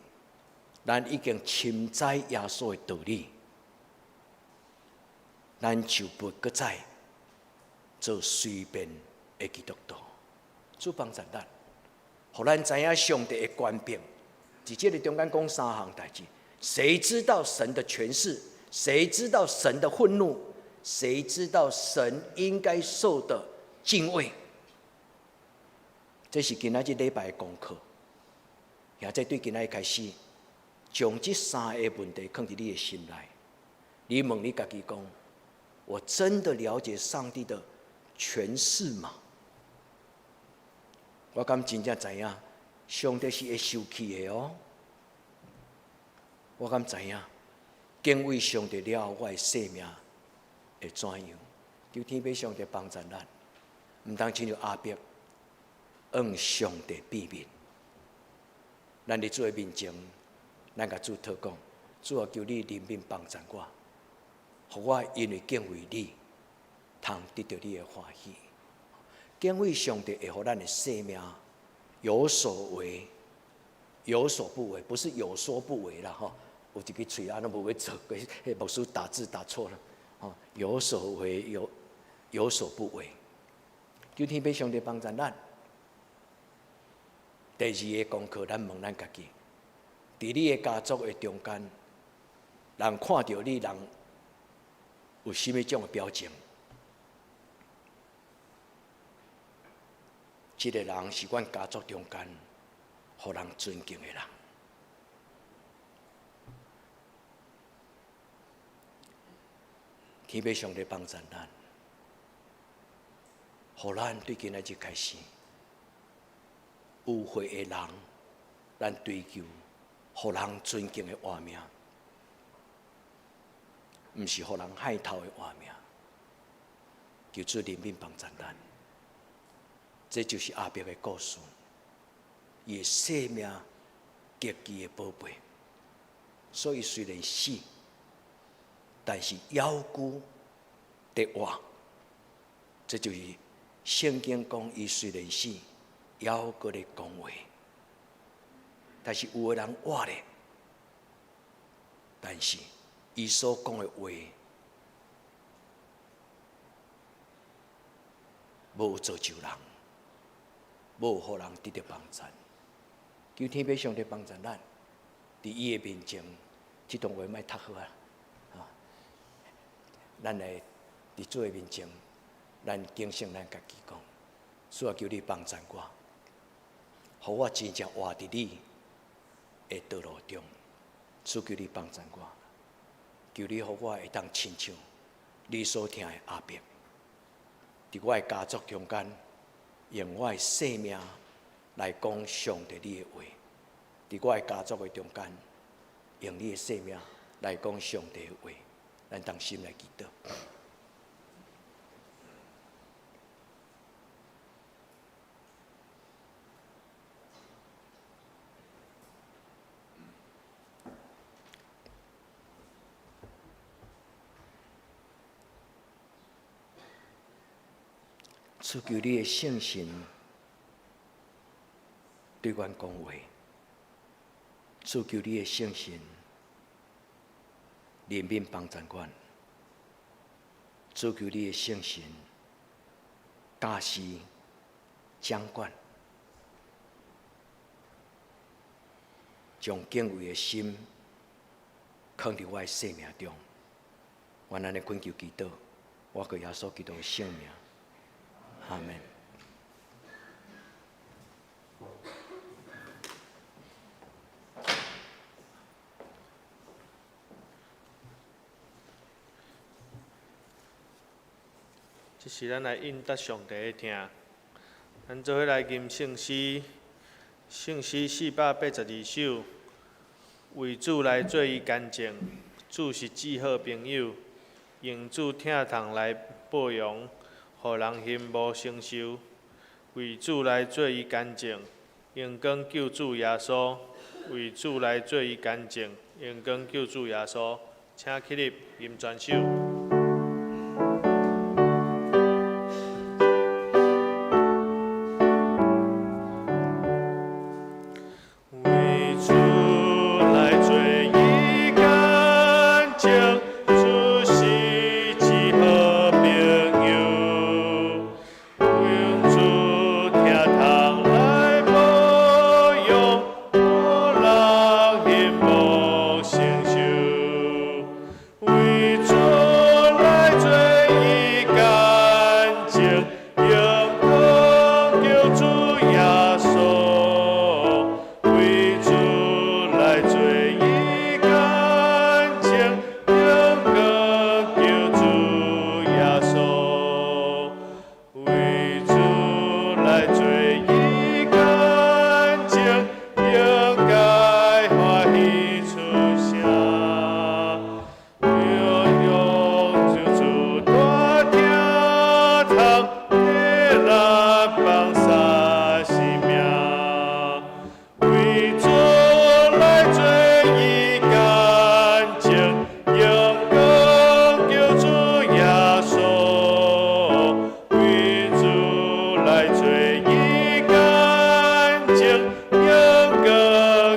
咱已經深知耶穌的道理，咱就不閣再做隨便的基督徒。主幫助咱，予咱知影上帝的權柄。佇這个中間講三項代誌，誰知道神的權勢？誰知道神的憤怒？誰知道神應該受的敬畏？這是今仔日禮拜的功課。現在對今仔日開始，將這三个問題放佇你的心內。你問你家己講：我真的了解上帝的權勢嗎？我敢真正知影，上帝是會生氣的哦。我敢知影，敬畏上帝了後，我的生命會怎樣？求天父上帝幫助咱，毋通親像亞伯，向上帝變面。咱佇主的面前，咱共主禱告，主啊，求你憐憫幫助我，予我因為敬畏你，通得著你的歡喜。敬畏上帝會予咱的生命有所為，有所不為，不是有所不為啦吼。有一支喙按呢無欲做，彼牧師打字打錯了，吼，有所為，有所不為。求天父上帝幫助咱。第二个功課，咱問咱家己：佇你的家族的中間，人看著你，人有啥物種的表情？這个人是阮家族中間，予人尊敬的人。天父上帝幫助咱，予咱對今仔日開始，有慧的人，咱追求予人尊敬的活命，毋是予人害頭的活命。求主憐憫幫助咱。這就是亞伯的故事，伊的生命極其的寶貝，所以雖然死，但是猶閣佇活。這就是聖經講，伊雖然死，猶閣咧講話。但是有的人活咧，但是伊所講的話，無造就人，無予人得著幫助。求天父上帝幫助咱，佇伊的面前，這段話莫讀好啊！咱來佇主的面前，咱警醒咱家己講，主啊，求你幫助我，予我真正活佇你的道路中。主求你幫助我，求你予我會當親像你所疼的亞伯，佇我的家族中間，用我的生命來講上帝你的話；佇我的家族的中間，用你的生命來講上帝的話。咱同心來祈禱。賜求你的聖神對阮講話，賜求你的聖神憐憫幫贊阮，賜求你的聖神教示掌管，將敬畏的心囥佇我的生命中。阮按呢懇求祈禱，我靠耶穌基督的聖名，阿門。這是咱來應答上帝的疼，咱做伙來吟聖詩，聖詩482首，為主來做伊乾淨，主是至好朋友，用主疼痛來報榮，予人心無承受。為主來做伊乾淨，榮光救主耶穌。為主來做伊乾淨，榮光救主耶穌。請起立，吟全首。為主來做伊乾淨，主是至好朋友，用主疼痛來報榮，予人心無承受。為主來做伊乾淨，榮光救主耶穌。為主來做伊乾淨，榮光救主耶穌。為主來做伊乾淨，應該歡喜出聲。用救主大疼痛，替咱放捨生命。為主來做伊乾淨，榮光救主耶穌。為主來做伊乾淨，榮光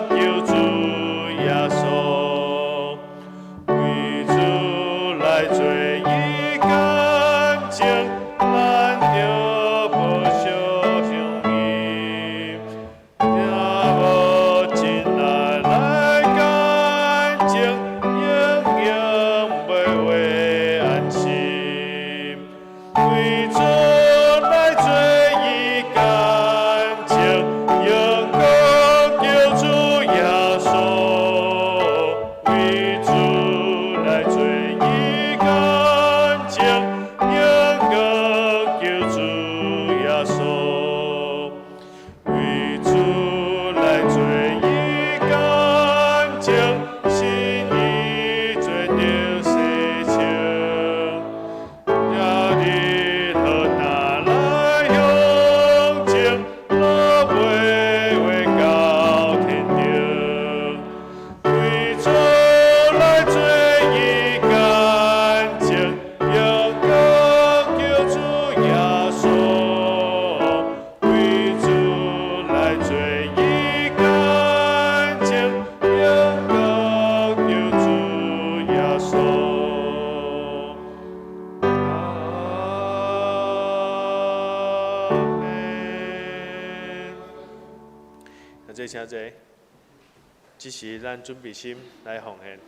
救主耶穌。為主來做伊乾淨，咱著無相相依。若無真愛來乾淨，永遠袂會安心。為主來做伊乾淨，榮光救主耶穌。為主來做伊乾淨，榮光救主耶穌。為主來做伊乾淨，心意做著洗清。也日何若來向前，落尾會到天頂。為主來做伊乾淨，榮光救主耶穌。為主來做伊乾淨，榮光救主耶穌。阿門。請坐，請坐。這時咱準備心來奉獻。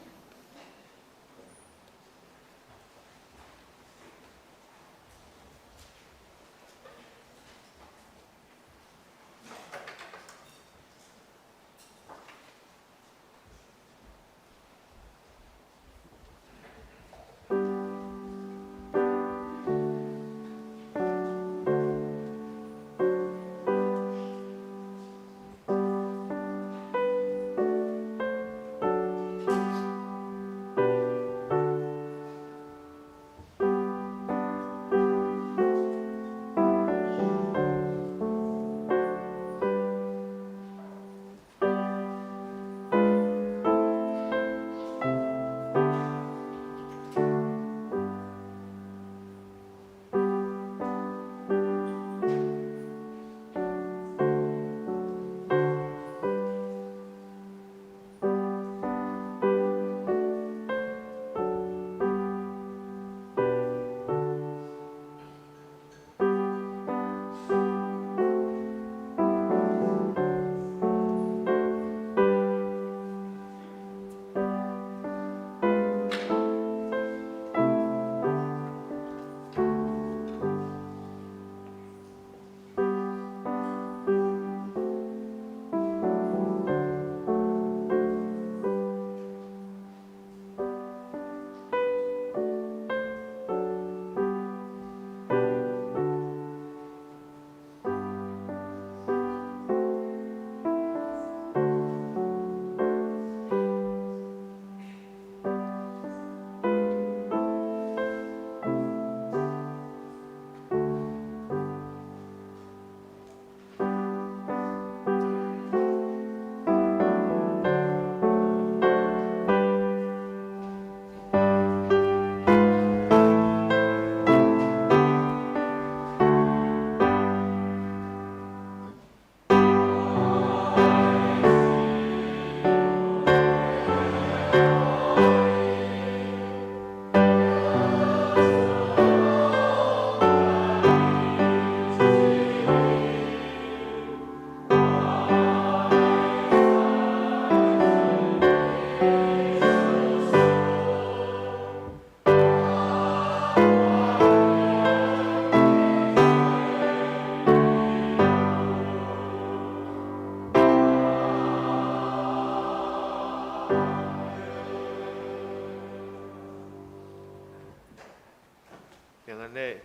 平安禮，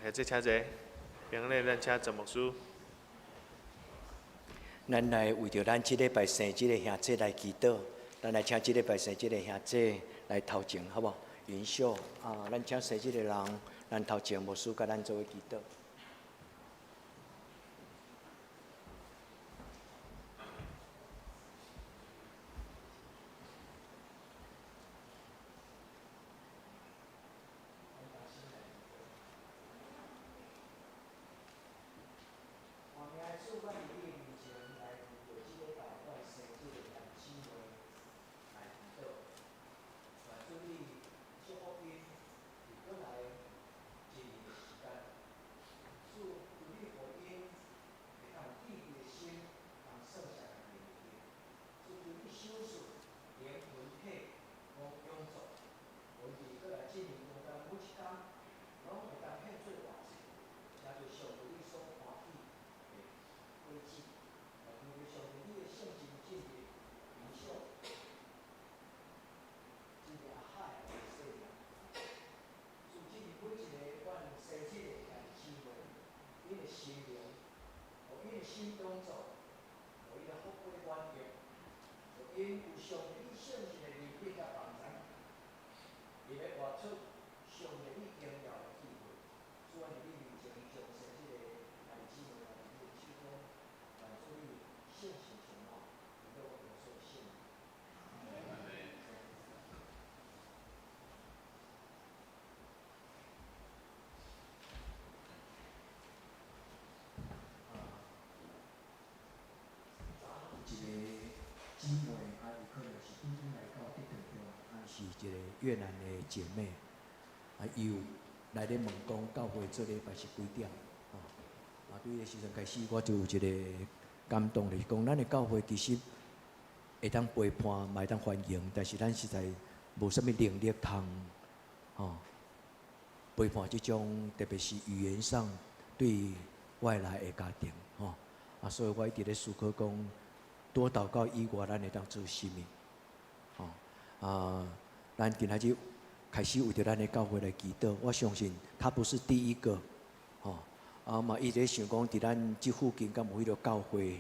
兄姊請坐。平安禮，咱請鄭牧師。咱來為著咱這禮拜生日的兄姊來祈禱，咱來請這禮拜生日的兄姊來頭前，好無？雲秀啊，咱請生日的人，咱頭前牧師佮咱做伙祈禱。一个姊妹，啊，有可能是拄拄來到得道中，啊，是一個越南的姐妹，啊，伊有來咧問講教會做禮拜是幾點？吼，啊，對彼個時陣開始，我就有一個感動，就是講咱的教會其實會當陪伴，嘛會當歡迎，但是咱實在無啥物能力通，吼，陪伴這種，特別是語言上對外來的家庭，吼，啊，所以我一直咧思考講。多禱告以外，咱會當做啥物？吼啊！咱今仔日開始為著咱的教會來祈禱。我相信他不是第一個，吼啊嘛，伊咧想講，佇咱這附近敢有彼個教會，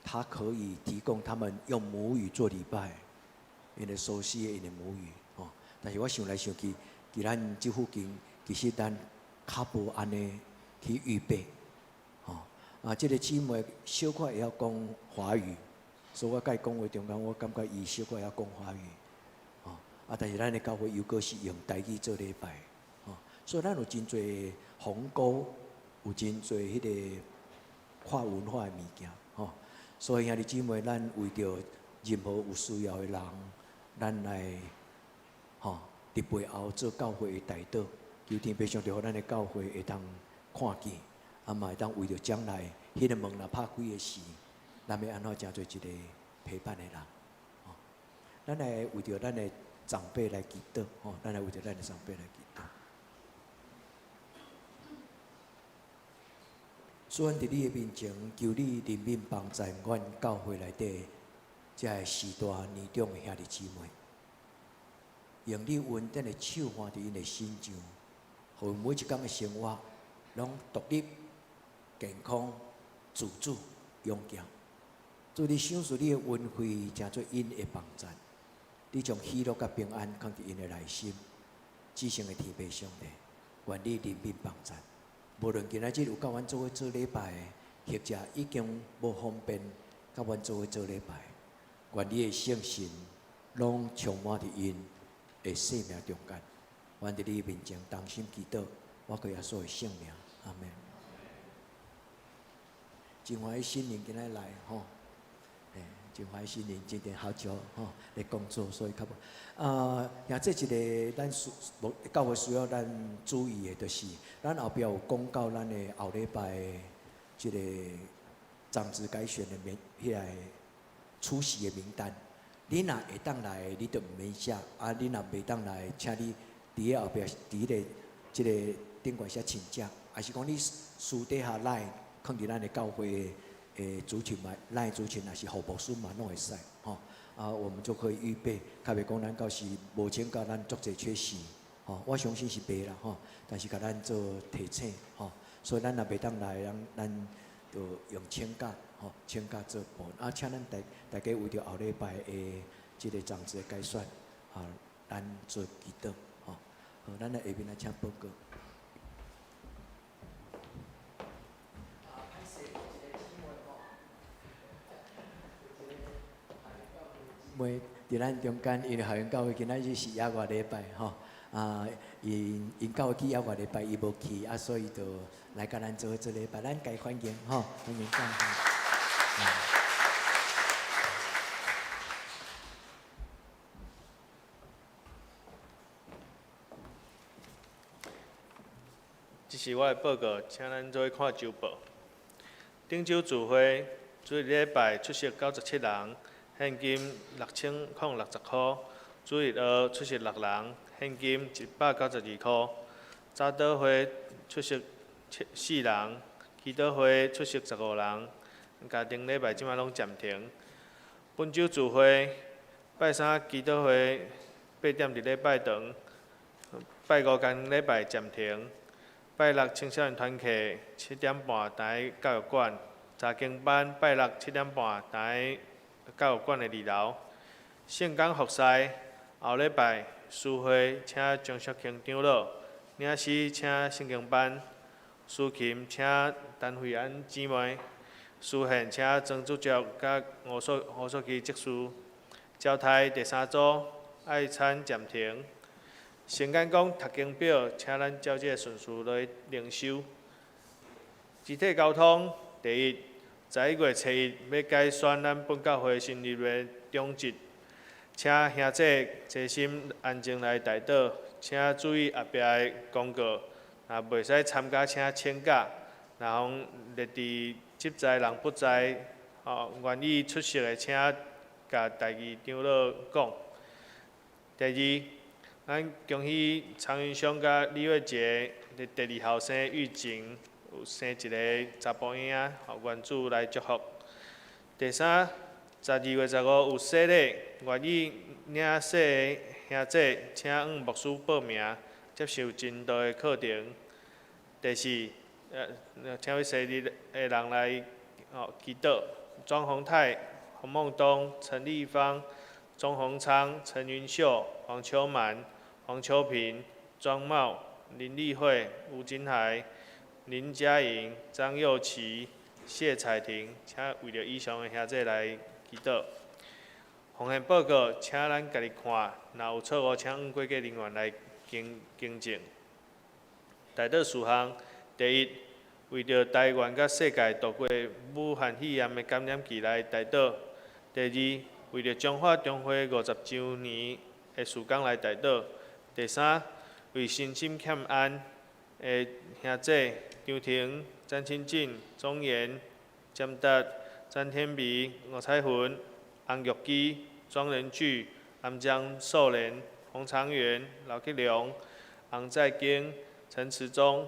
他可以提供他們用母語做禮拜，𪜶會熟悉的𪜶的母語，吼。但是我想來想去，佇咱這附近，其實咱較無按呢去預備，吼啊！這個姊妹小可會曉講華語。所以我佮伊講話中間，我感覺伊小可會曉講華語，吼啊！但是咱的教會又閣是用台語做禮拜，吼，所以咱有真濟鴻溝，有真濟彼個跨文化的物件，吼。所以兄弟姊妹，咱為著任何有需要的人，咱來吼佇背後做教會的代禱，求天父上帝予咱的教會會當看見，啊嘛會當為著將來彼個門若拍開的時。咱欲按怎成做一個陪伴的人？吼，咱來為著咱的長輩來祈禱，吼，咱來為著咱的長輩來祈禱。主，阮佇你的面前，求你憐憫幫助阮教會內底遮个時代年長的兄弟姊妹，用你恩典的手按佇𪜶的身上，予𪜶每一工的生活攏獨立、健康、自主、勇健。主，你賞賜你的恩惠，成做𪜶的幫贊。你將喜樂佮平安放佇𪜶的內心，至聖的天父上帝，願你憐憫幫贊。無論今仔日有佮阮做伙做禮拜的，或者已經無方便佮阮做伙做禮拜，願你的聖神攏充滿佇𪜶的生命中間。阮佇你面前同心祈禱，我靠耶穌的聖名，阿門。真歡喜新年今仔來吼。真歡喜新年今天好少吼咧工作，所以較無。啊，也這一个咱需教會需要咱注意的，就是咱後壁有公告咱的後禮拜這个長執改選的名，彼个出席的名單。你若會當來，你就毋免寫；啊，你若袂當來，請你佇咧後壁佇彼个這个頂懸寫請假，抑是講你私底下來，囥佇咱的教會的族群嘛，咱的族群也是予牧師嘛，攏會使吼。啊，我們就可以預備，較袂講咱到時無請假，咱足濟缺席，吼。吼，我相信是袂啦吼，但是共咱做提醒吼，所以咱若袂當來，咱咱就用請假吼，請假做伴。啊，請咱大大家為著後禮拜的這个長執的改選，啊，咱做祈禱吼。好，咱來下面來請報告。妹佇咱中間，因為校園教會今仔日是猶外禮拜吼，啊，𪜶𪜶教會去猶外禮拜，伊無去，啊，所以就來佮咱做伙做禮拜，咱共伊歡迎吼，歡迎教會。這是我的報告，請咱做伙看週報。頂週聚會，主日禮拜出席97人，獻金6060箍。主日學出席6人，獻金192箍。早禱會出席七四人，祈禱會出席15人。家庭禮拜這擺攏暫停。本週聚會，拜三祈禱會八點佇禮拜堂，拜五家庭禮拜暫停。拜六青少年團契7點半佇教育館，查經班拜六7點半佇教育館的二樓。聖工服侍後禮拜司會請張淑卿長老，領詩請聖經班，司琴請陳慧安姊妹，司獻請曾主席佮吳淑吳淑琪執事。招待第三組愛餐暫停。先講講讀經表，請咱照這个順序來靈修。肢體溝通，第一，11月初1欲改選咱本教會新任的長執，請兄弟齊心安靜來代禱，請注意後壁的公告。若袂使參加，請請假。若予列佇執在人不在，吼，願意出席的，請共代誌長老講。第二，咱恭喜常雲兄佮李月杰的第二後生玉靜有生一个查埔嬰仔，予願主來祝福。第三，12月15有洗禮，願意領洗的兄弟，請向牧師報名，接受證道的課程。第四，請位生日的人來哦祈禱。莊宏泰、洪孟東、陳立芳、鍾宏昌、陳雲秀、黃秋滿、黃秋萍、莊茂、林麗慧、吳金海、林嘉穎、張佑琪、謝彩婷，請為著以上的兄弟來祈禱。奉獻報告，請咱家己看，若有錯誤，請按會計人員來更更正。代禱事項，第一，為著台灣佮世界度過武漢肺炎的感染期來代禱；第二，為著彰化中會50週年的事工來代禱；第三，為身心欠安的兄弟張婷、詹清進、鍾岩、詹達、詹天美、吳彩雲、洪玉基、莊仁巨、洪江秀蓮、洪長元、劉吉良、洪在京、陳慈忠、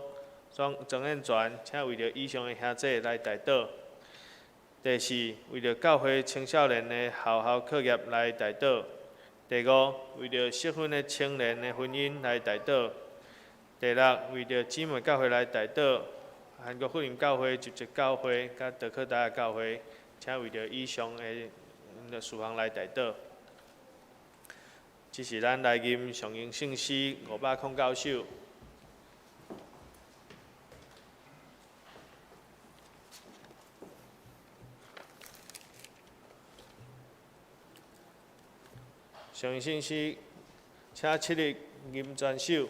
莊曾燕全，請為著以上的兄弟來代禱。第四，為著教會青少年的學校課業來代禱。第五，為著適婚的青年的婚姻來代禱。第六，為著姊妹教會來代禱，韓國福音教會、集結教會、佮德克達教會，請為著以上的事項來代禱。這是咱來吟上榮聖詩509首。上榮聖詩，請起立吟全首，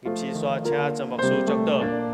吟詩煞請曾牧師祝禱。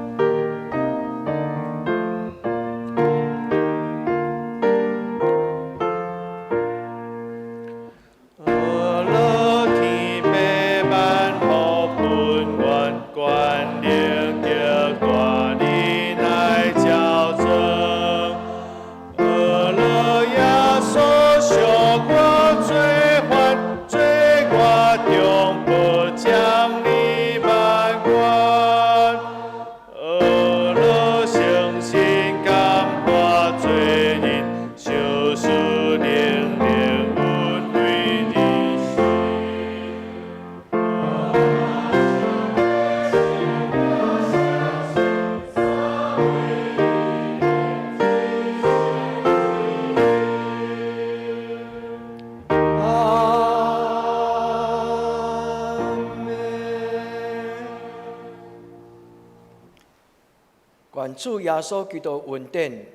願主耶穌基督恩典、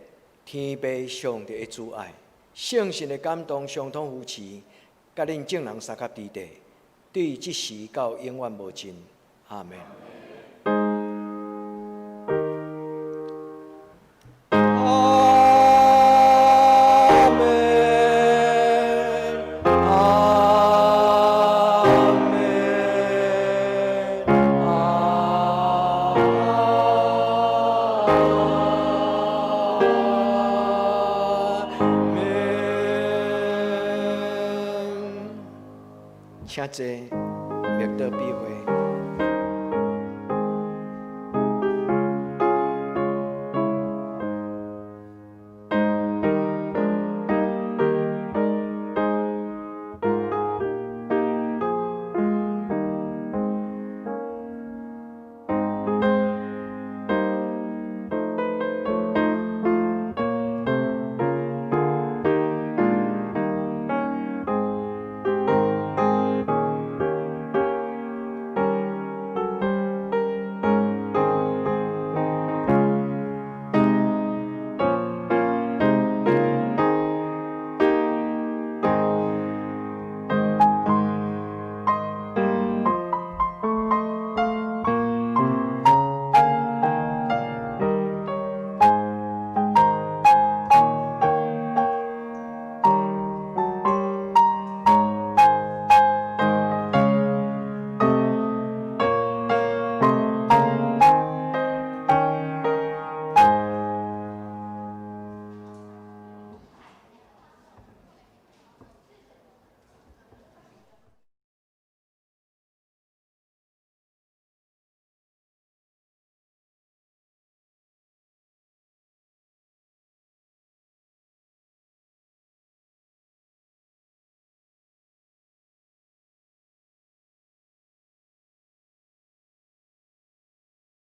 天父上帝的慈愛、聖神的感動、相通扶持，佮恁眾人相佮佇底，對這時到永遠無盡。阿門。阿門，阿門，阿門。請坐，默禱比會。